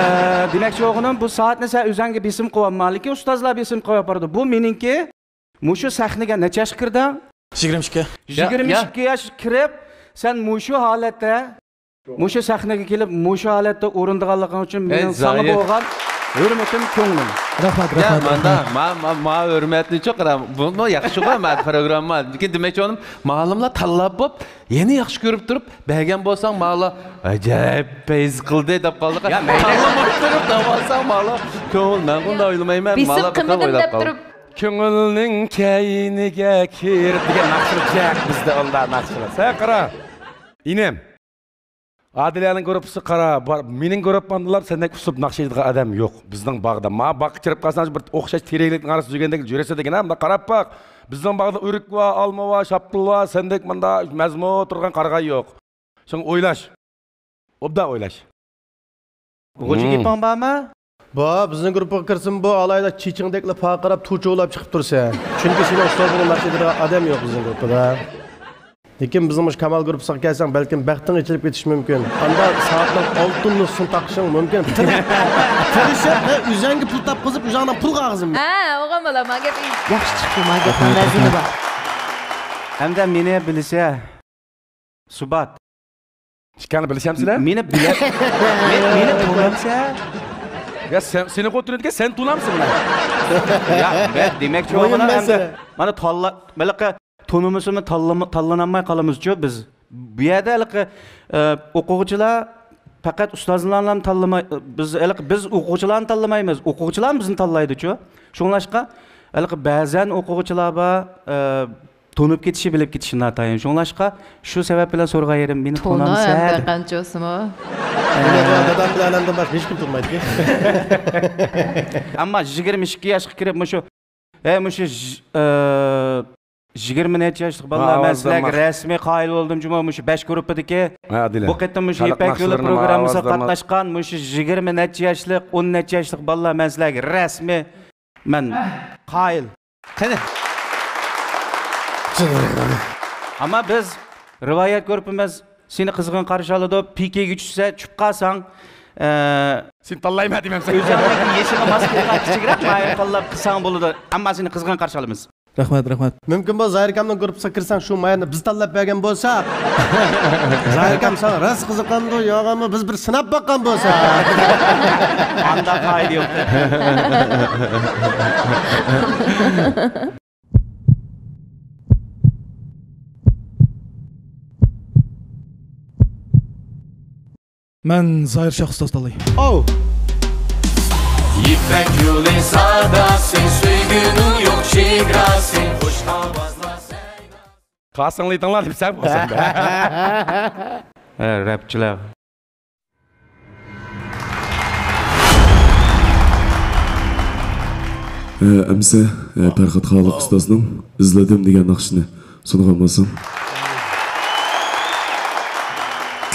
دېمەكچى بولغىنىم، بۇ سائەتنى سەن ئۆزەڭگە بېسىم قىلىۋالما، لېكىن ئۇستازلار بېسىم قىلىۋاپارىدۇ. بۇ مېنىڭكى. مۇشۇ سەھنىگە نەچچە ياشقا كىردىڭ؟ يىگىرمە ئىككى. يىگىرمە ئىككى ياش كىرىپ، سەن مۇشۇ ھالەتتە، مۇشۇ سەھنىگە كېلىپ، مۇشۇ ھالەتتە ئورۇندىغانلىقىڭ ئۈچۈن مېنىڭ ساڭا بولغان ھۆرمىتىم، كۆڭلۈم. رەھمەت، رەھمەت، رەھمەت. ما، ما، ما ھۆرمەتنى چوقۇرام. بۇمۇ ياخشىغۇ، ما پروگرامما. لېكىن دېمەكچى بولغىنىم، مالىملار تاللاپ بوپ، يەنە ياخشى كۆرۈپ تۇرۇپ، بەرگەن بولساڭ، مالا ئەجەب پەيز قىلدى دەپ قالدى. يا، مەيلى. تاللىماي تۇرۇپ دەۋالساڭ، مالا كۆڭۈل، مەن ئۇنداق ئويلىمايمەن. بېسىم قىلمىدىم دەپ تۇرۇپ. كۆڭۈلنىڭ كەينىگە كىر دېگەن ناخشىلار جىق بىزدە، ئۇنداق ناخشىلار. سەن قارا، ئىنىم. ئادىلەنىڭ گۇرۇپپىسى قارا، بار، مېنىڭ گۇرۇپپامدىلا سەندەك ئۇسلۇب ناخشا ئېيتىدىغان ئادەم يوق. بىزنىڭ باغدا، ما باغقا كىرىپ قالساڭ، بىر ئوخشاش تېرەكلىكنىڭ ئارىسىدا يۈرگەندەك يۈرىسەن دېگىنە، مۇنداق قاراپ باق. بىزنىڭ باغدا ئۆرۈك بار، ئالما بار، شاپتۇل بار، سەندەك مۇنداق مەزمۇت تۇرغان قارىغاي يوق. شۇڭا ئويلاش. ئوبدان ئويلاش. غۇلجا گېپىڭ بارمۇ؟ بار، بىزنىڭ گۇرۇپپىغا كىرسىمۇ بۇ ئالاھىدە چېچىڭدەكلا پارقىراپ، توچۇۋلاپ چىقىپ تۇرىسەن. چۈنكى سېنىڭ ئۇستازىڭغا ناخشا ئېيتىدىغان ئادەم يوق بىزنىڭ گۇرۇپپىدا. لېكىن بىزنىڭ مۇشۇ كامال گۇرۇپپىسىغا كەلسەڭ، بەلكىم بەختىڭ ئېچىلىپ كېتىشى مۇمكىن. ئاندا سائەتنىڭ ئالتۇن نۇسخىسىنى تاقىشىڭ مۇمكىن. تىرىشىپ، ئۆزۈڭگە پۇل تاپقۇزۇپ، ئۆزۈڭدىن پۇل ئالغۇزىمۇ؟ ھە، ئوغۇم بالا، ما گەپ ياخشى چىقتى، ما گەپ مەزمۇنى بار. ھەمدە مېنى بىلىسە، سۇبات. ئىككىڭلار بىلىشەمسىلەر؟ مېنى بىلە-، مېنى، مېنى تونۇمسە؟ يا سەن، سېنى ئوتتۇرىدىكەن، سەن تونامسەن مانا؟ يا، مەن دېمەكچى بولغىنىم ئەمدى، مانا تاللا-، ھېلىقى تونۇمىسىمۇ تاللىما-، تاللىنالماي قالىمىزچۇ بىز. بۇ يەردە ھېلىقى، ئە، ئوقۇغۇچىلار پەقەت ئۇستازلارنىلا تاللىماي، بىز ھېلىقى بىز ئوقۇغۇچىلارنى تاللىمايمىز، ئوقۇغۇچىلار بىزنى تاللايدۇچۇ. شۇڭلاشقا ھېلىقى بەزەن ئوقۇغۇچىلار بار، ئە، تونۇپ كېتىشى، بىلىپ كېتىشى ناتايىن. شۇڭلاشقا شۇ سەۋەب بىلەن سورىغان يېرىم، مېنى تونامسەن؟ ئەمدى قانچە بولسىمۇ. مېنى دادام بىلەن ئانامدىن باشقا ھېچكىم تونۇمايدىكەن. ئەمما يىگىرمە ئىككى ياشقا كىرىپ مۇشۇ، ئە، مۇشۇ ژ-، ئە، يىگىرمە نەچچە ياشلىق بالىلار، مەن سىلەرگە رەسمىي قايىل بولدۇم جۇمۇ، مۇشۇ بەش گۇرۇپپىدىكى بۇ قېتىم مۇشۇ يىپەك يولى پروگراممىسىغا قاتناشقان مۇشۇ يىگىرمە نەچچە ياشلىق، ئون نەچچە ياشلىق بالىلار، مەن سىلەرگە رەسمىي مەن قايىل. قېنى؟ ئەمما بىز رىۋايەت گۇرۇپپىمىز سېنى قىزغىن قارشى ئالىدۇ. پىكىگە چۈشسە، چۈشۈپ قالساڭ، ئە، سېنى تاللايمەن دېمەمسەن؟ ئۆزۈڭنىڭكى يېشىڭغا ماس كېلىدىغان كىچىكرەك مايىنى تاللاپ قىلساڭ بولىدۇ. ئەمما سېنى قىزغىن قارشى ئالىمىز. رەھمەت، رەھمەت. مۇمكىن بولسا زاھىر ئاكامنىڭ گۇرۇپپىسىغا كىرسەڭ، شۇ مايىنى بىز تاللاپ بەرگەن بولساق. زاھىر ئاكام ساڭا راست قىزىقامدۇ، يوقمۇ، بىز بىر سىناپ باققان بولساق. ئاندا قائىدە يوق. مەن زاھىر شاھ ئۇستاز تاللاي. ئاۋۇ! يىپەك يولى ساداسى، سۆيگۈنىڭ يوق چېگراسى، خۇش ئاۋازلار سەيداسى. قاسىڭلار ئېيتىڭلار دەپ سەن بولسۇن. ھە، رەپچىلەر. ئە، ئەمسە، ئە، پەرھات خالىق ئۇستازنىڭ ئىزلىدىم دېگەن ناخشىنى سۇنغان بولسام.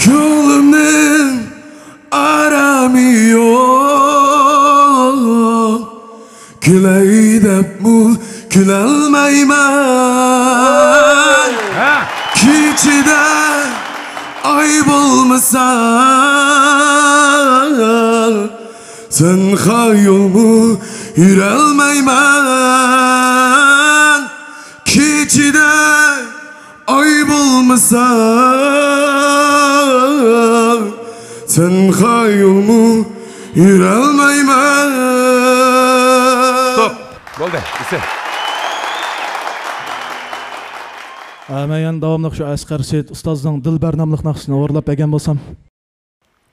كۆڭلۈمنىڭ ئارامى يوق، كۈلەي دەپمۇ كۈلەلمەيمەن. ھە. كېچىدە ئاي بولمىسا، سەن خىيالمۇ يۈرەلمەيمەن. كېچىدە ئاي بولمىسا، سەن خىيالمۇ يۈرەلمەيمەن. ستوپ. بولدى، ئېسىل. ئە، مەن يەنە داۋاملىق شۇ ئەسقەر سېيىت ئۇستازنىڭ دىلبەر ناملىق ناخشىسىنى ئورۇنلاپ بەرگەن بولسام.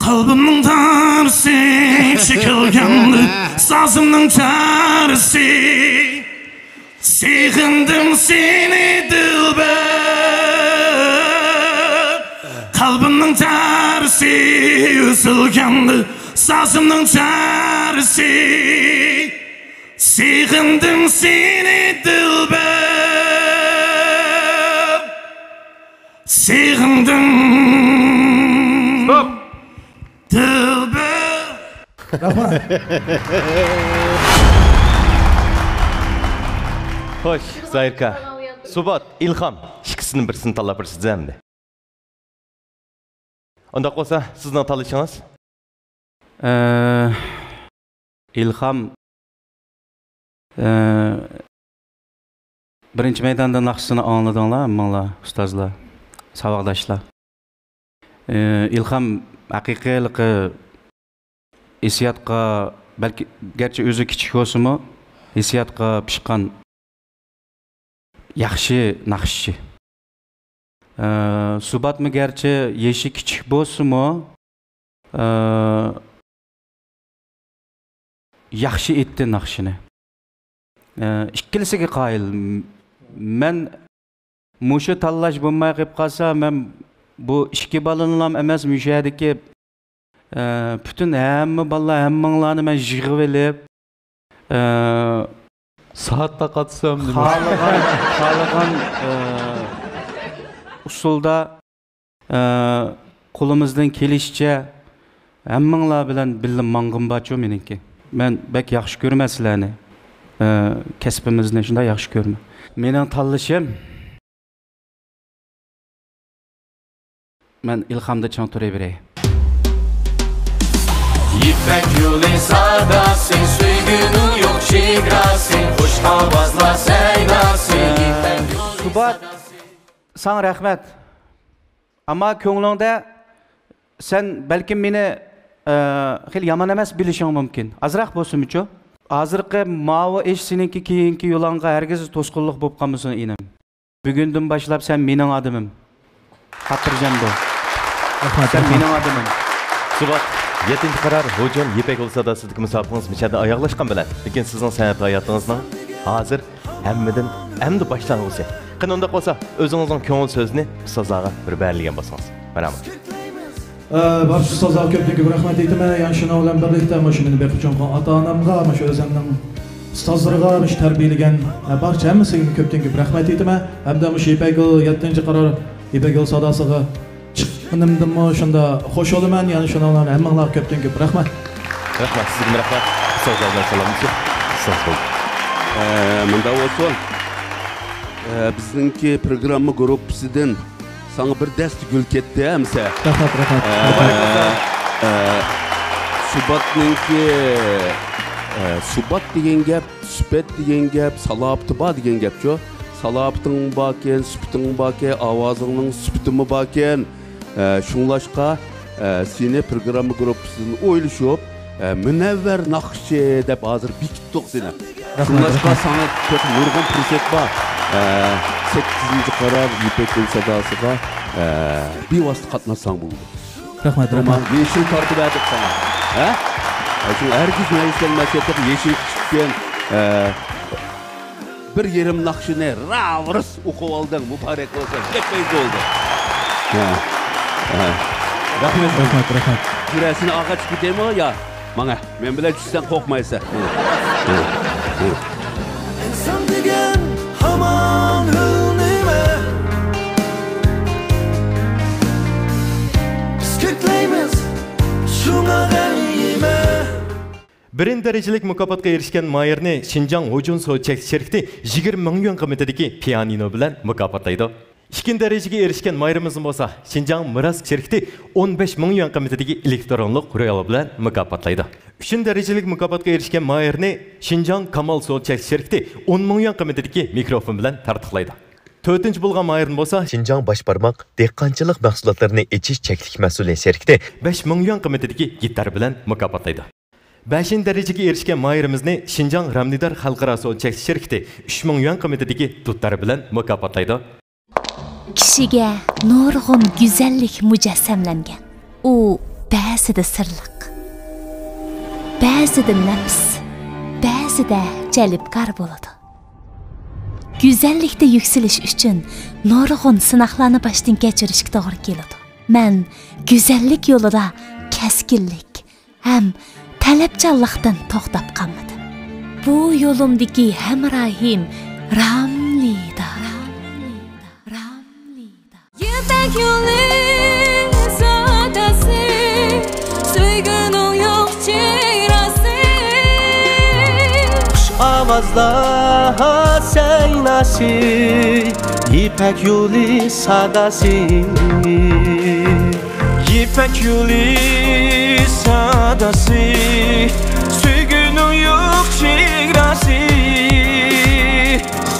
قەلبىمنىڭ تارىسى چېكىلگەندە، سازىمنىڭ چارىسى. سېغىندىم سېنى دىلبەر. قەلبىمنىڭ تارىسى ئۈزۈلگەندە، سازىمنىڭ چارىسى. سېغىندىم سېنى دىلبەر. سېغىندىم. ستوپ. دىلبەر. خوش، زاھىركا. سۇبات، ئىلھام، ئىككىسىدىن بىرسىنى تاللاپ بېرىسىز ئەمدى. ئۇنداق بولسا، سىزنىڭ تاللىشىڭىز؟ ئە، ئىلھام، ئە، بىرىنچى مەيداندا ناخشىسىنى ئاڭلىدىڭلار، ھەممىڭلار، ئۇستازلار، ساۋاقداشلار. ئە، ئىلھام ھەقىقىي ھېلىقى ھېسسىياتقا، بەلكى، گەرچە ئۆزى كىچىك بولسىمۇ، ھېسسىياتقا پىشقان ياخشى ناخشىچى. ئە، سۇباتمۇ گەرچە يېشى كىچىك بولسىمۇ، ئە، ياخشى ئېيتتى ناخشىنى. ئە، ئىككىلىسىگە قايىل. مەن مۇشۇ تاللاش بولماي قېلىپ قالسا، مەن بۇ ئىككى بالىنىلام ئەمەس، مۇشۇ يەردىكى، ئە، پۈتۈن ھەممە بالىلار، ھەممىڭلارنى مەن يىغىۋېلىپ، ئە، سائەت تارقاتسام نېمە؟ خالىغان، خالىغان، ئە، ئۇسۇلدا، ئە، قولىمىزدىن كېلىشىچە ھەممىڭلار بىلەن بىللە ماڭغۇم بارچۇ مېنىڭكى. مەن بەك ياخشى كۆرىمەن سىلەرنى. ئە، كەسپىمىزنى شۇنداق ياخشى كۆرىمەن. مېنىڭ تاللىشىم، مەن ئىلھامدا چىڭ تۇرۇۋېرەي. يىپەك يولى ساداسى، سۆيگۈنىڭ يوق چېگراسى، خۇش ئاۋازلار سەيداسى، يىپەك يولى. سۇبات، ساڭا رەھمەت. ئەمما كۆڭلۈڭدە سەن بەلكىم مېنى، ئە، خېلى يامان ئەمەس بىلىشىڭ مۇمكىن. ئازراق بولسىمۇچۇ؟ ھازىرقى ماۋۇ ئىش سېنىڭكى كېيىنكى يولۇڭغا ھەرگىز توسقۇنلۇق بولۇپ قالمىسۇن، ئىنىم. بۈگۈندىن باشلاپ سەن مېنىڭ ئادىمىم. خاتىرجەم بول. رەھمەت، سەن رەھمەت. مېنىڭ ئادىمىم. سۇبات، يەتتىنچى قارار، ھۇجۇم، يىپەك يولى ساداسىدىكى مۇسابىقىڭىز مۇشۇ يەردە ئاياغلاشقان بىلەن، لېكىن سىزنىڭ سەنئەت ھاياتىڭىزنىڭ ھازىر ھەممىدىن ئەمدى باشلانغۇسى. قېنى، ئۇنداق بولسا، ئۆزىڭىزنىڭ كۆڭۈل سۆزىنى ئۇستازلارغا بىر بەرلىگەن بولسىڭىز. مەرھەمەت. ئە، بارچە ئۇستازلارغا كۆپتىن كۆپ رەھمەت ئېيتىمەن. يەنە شۇنىڭ بىلەن بىرلىكتە مۇشۇ مېنى بېقىپ چوڭ قىلغان ئاتا-ئانامغا، مۇشۇ ئۆزۈمنىڭ ئۇستازلىرىغا، مۇشۇ تەربىيەلىگەن، ئە، بارچە ھەممىسىگە كۆپتىن كۆپ رەھمەت ئېيتىمەن. ھەمدە مۇشۇ يىپەك يولى يەتتىنچى قارار يىپەك يولى ساداسىغا چىققىنىمدىنمۇ شۇنداق خۇش بولىمەن. يەنە شۇنىڭ بىلەن ھەممىڭلارغا كۆپتىن كۆپ رەھمەت. رەھمەت، سىزگىمۇ رەھمەت. ئۇستازلار بىلەن سالاملىشىپ، ئۇستاز بولدى. ئە، مۇنداق بولسۇن. ئە، بىزنىڭكى پروگرامما گۇرۇپپىسىدىن ساڭا بىر دەستە گۈل كەتتى، ئەمسە. رەھمەت، رەھمەت. ئە، ئە، سۇباتنىڭكى، ئە، سۇبات دېگەن گەپ، سۈپەت دېگەن گەپ، سالاپىتى بار دېگەن گەپچۇ. سالاپىتىڭ باركەن، سۈپىتىڭ باركەن، ئاۋازىڭنىڭ سۈپىتىمۇ باركەن. ئە، شۇڭلاشقا، ئە، سېنى پروگرامما گۇرۇپپىسىدىن ئويلىشىپ، ئە، مۇنەۋۋەر ناخشىچى دەپ ھازىر بېكىتتۇق سېنى. رەھمەت، شۇڭلاشقا رەھمەت. ساڭا تېخى نۇرغۇن پۇرسەت بار. ئە، سەككىزىنچى قارار يىپەك يولى ساداسىغا، ئە، بىۋاسىتە قاتناشساڭ بولىدۇ. رەھمەت، رەھمەت. يېشىل تارتىۋەردۇق ساڭا. ھە؟ ئە، شۇ ھەرگىز مەيۈس بولمايسەن، تېخى يېشىڭ كىچىككەن. ئە، بىر يېرىم ناخشىنى راۋرىس ئوقۇپ ئالدىڭ، مۇبارەك بولسۇن. دەپ بەك بولدى. ھە. ھە. رەھمەت. رەھمەت، رەھمەت. جۈرەسىنى ئاغاچ كېتەيمۇ يا؟ ماڭە. مەن بىلەن چۈشسەڭ قورقمايسەن. ئىنسان دېگەن ھامان ھۆل نېمە؟ بىز كۆكلەيمىز شۇڭا غەنىيمە. بىرىنچى دەرىجىلىك مۇكاپاتقا ئېرىشكەن ماھىرنى شىنجاڭ ھوجۇن سودا چەكلىك شىركىتى يىگىرمە مىڭ يۈەن قىممىتىدىكى پىيانىنو بىلەن مۇكاپاتلايدۇ. ئىككىنچى دەرىجىگە ئېرىشكەن ماھىرىمىزنى بولسا شىنجاڭ مىراس شىركىتى ئون بەش مىڭ يۈەن قىممىتىدىكى ئېلېكترونلۇق رويال بىلەن مۇكاپاتلايدۇ. ئۈچىنچى دەرىجىلىك مۇكاپاتقا ئېرىشكەن ماھىرنى شىنجاڭ كامال سودا چەكلىك شىركىتى ئون مىڭ يۈەن قىممىتىدىكى مىكروفون بىلەن تارتۇقلايدۇ. تۆتىنچى بولغان ماھىرنى بولسا شىنجاڭ باش بارماق دېھقانچىلىق مەھسۇلاتلىرىنى ئېچىش چەكلىك مەسئۇلىيەت شىركىتى بەش مىڭ يۈەن قىممىتىدىكى گىتار بىلەن مۇكاپاتلايدۇ. بەشىنچى دەرىجىگە ئېرىشكەن ماھىرىمىزنى شىنجاڭ رامنىدار خەلقئارا سودا چەكلىك شىركىتى ئۈچ مىڭ يۈەن قىممىتىدىكى دۇتار بىلەن مۇكاپاتلايدۇ. كىشىگە نۇرغۇن گۈزەللىك مۇجەسسەملەنگەن. ئۇ بەزىدە سىرلىق، بەزىدە نەپىس، بەزىدە جەلپكار بولىدۇ. گۈزەللىكتە يۈكسىلىش ئۈچۈن نۇرغۇن سىناقلارنى باشتىن كەچۈرۈشكە توغرا كېلىدۇ. مەن گۈزەللىك يولىدا كەسكىنلىك ھەم تەلەپچانلىقتىن توختاپ قالمىدىم. بۇ يولۇمدىكى ھەمراھىم راملىدا. يىپەك يولى ساداسى، سۆيگۈنىڭ يوق چېگراسى. خۇش ئاۋازلار سەيناسى، يىپەك يولى ساداسى. يىپەك يولى ساداسى، سۆيگۈنىڭ يوق چېگراسى.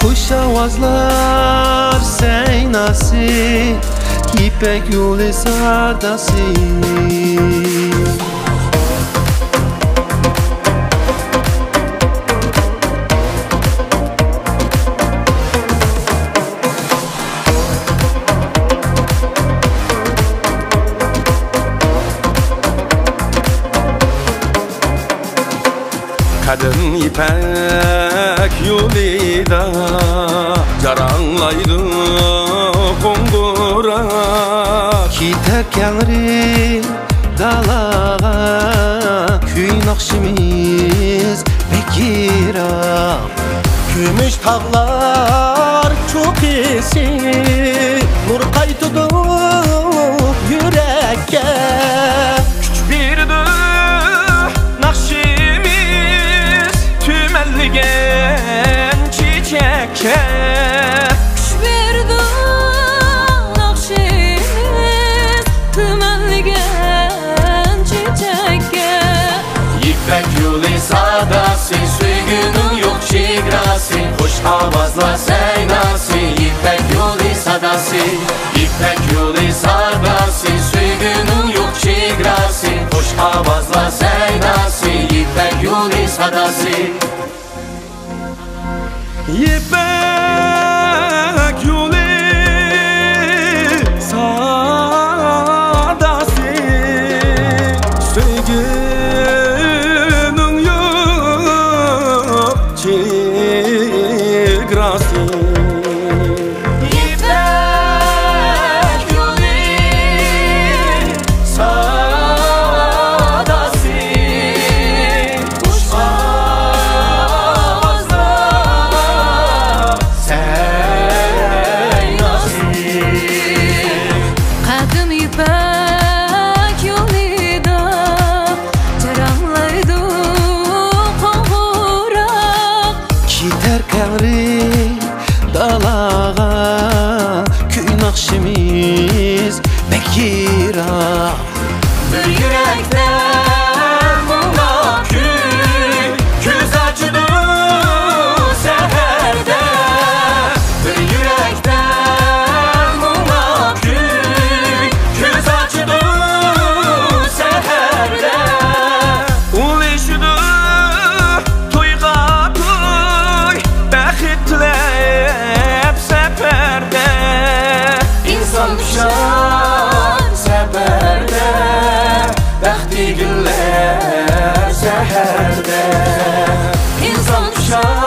خۇش ئاۋازلار سەيناسى، يىپەك يولى ساداسى. قەدىم يىپەك يولىدا جاراڭلايدۇ قوڭغۇراق. كېتەر كەڭرى دالاغا، كۈي ناخشىمىز بەك يىراق. كۈمۈش تاغلار چوققىسى نۇر قايتۇرۇپ يۈرەككە. كۈچ بېرىدۇ ناخشىمىز تۈمەنلىگەن چېچەككە. كۈچ بېرىدۇ ناخشىمىز تۈمەنلىگەن چېچەككە. يىپەك يولى ساداسى، سۆيگۈنىڭ يوق چېگراسى، خۇش ئاۋازلار سەيناسى، يىپەك يولى ساداسى. يىپەك يولى ساداسى، سۆيگۈنىڭ يوق چېگراسى، خۇش ئاۋازلار سەيداسى، يىپەك يولى ساداسى. يىپەك يولى ساداسى، سۆيگۈنىڭ يوق چېگراسى. يىپەك يولى ساداسى، خۇش ئاۋازلار سەيداسى. قەدىم يىپەك يولىدا جاراڭلايدۇ قوڭغۇراق. كېتەر تەڭرى دالاغا، كۈي ناخشىمىز بەك يىراق. بىر يۈرەكتە مۇڭلۇق كۈي، كۆز ئاچىدۇ سەھەردە. بىر يۈرەكتە مۇڭلۇق كۈي، كۆز ئاچىدۇ سەھەردە. ئۇلىشىدۇ تويغا توي، بەخت تىلەپ سەپەردە. ئىنسان پىشار سەپەردە، بەختى گۈللەر سەھەردە. ئىنسان پىشار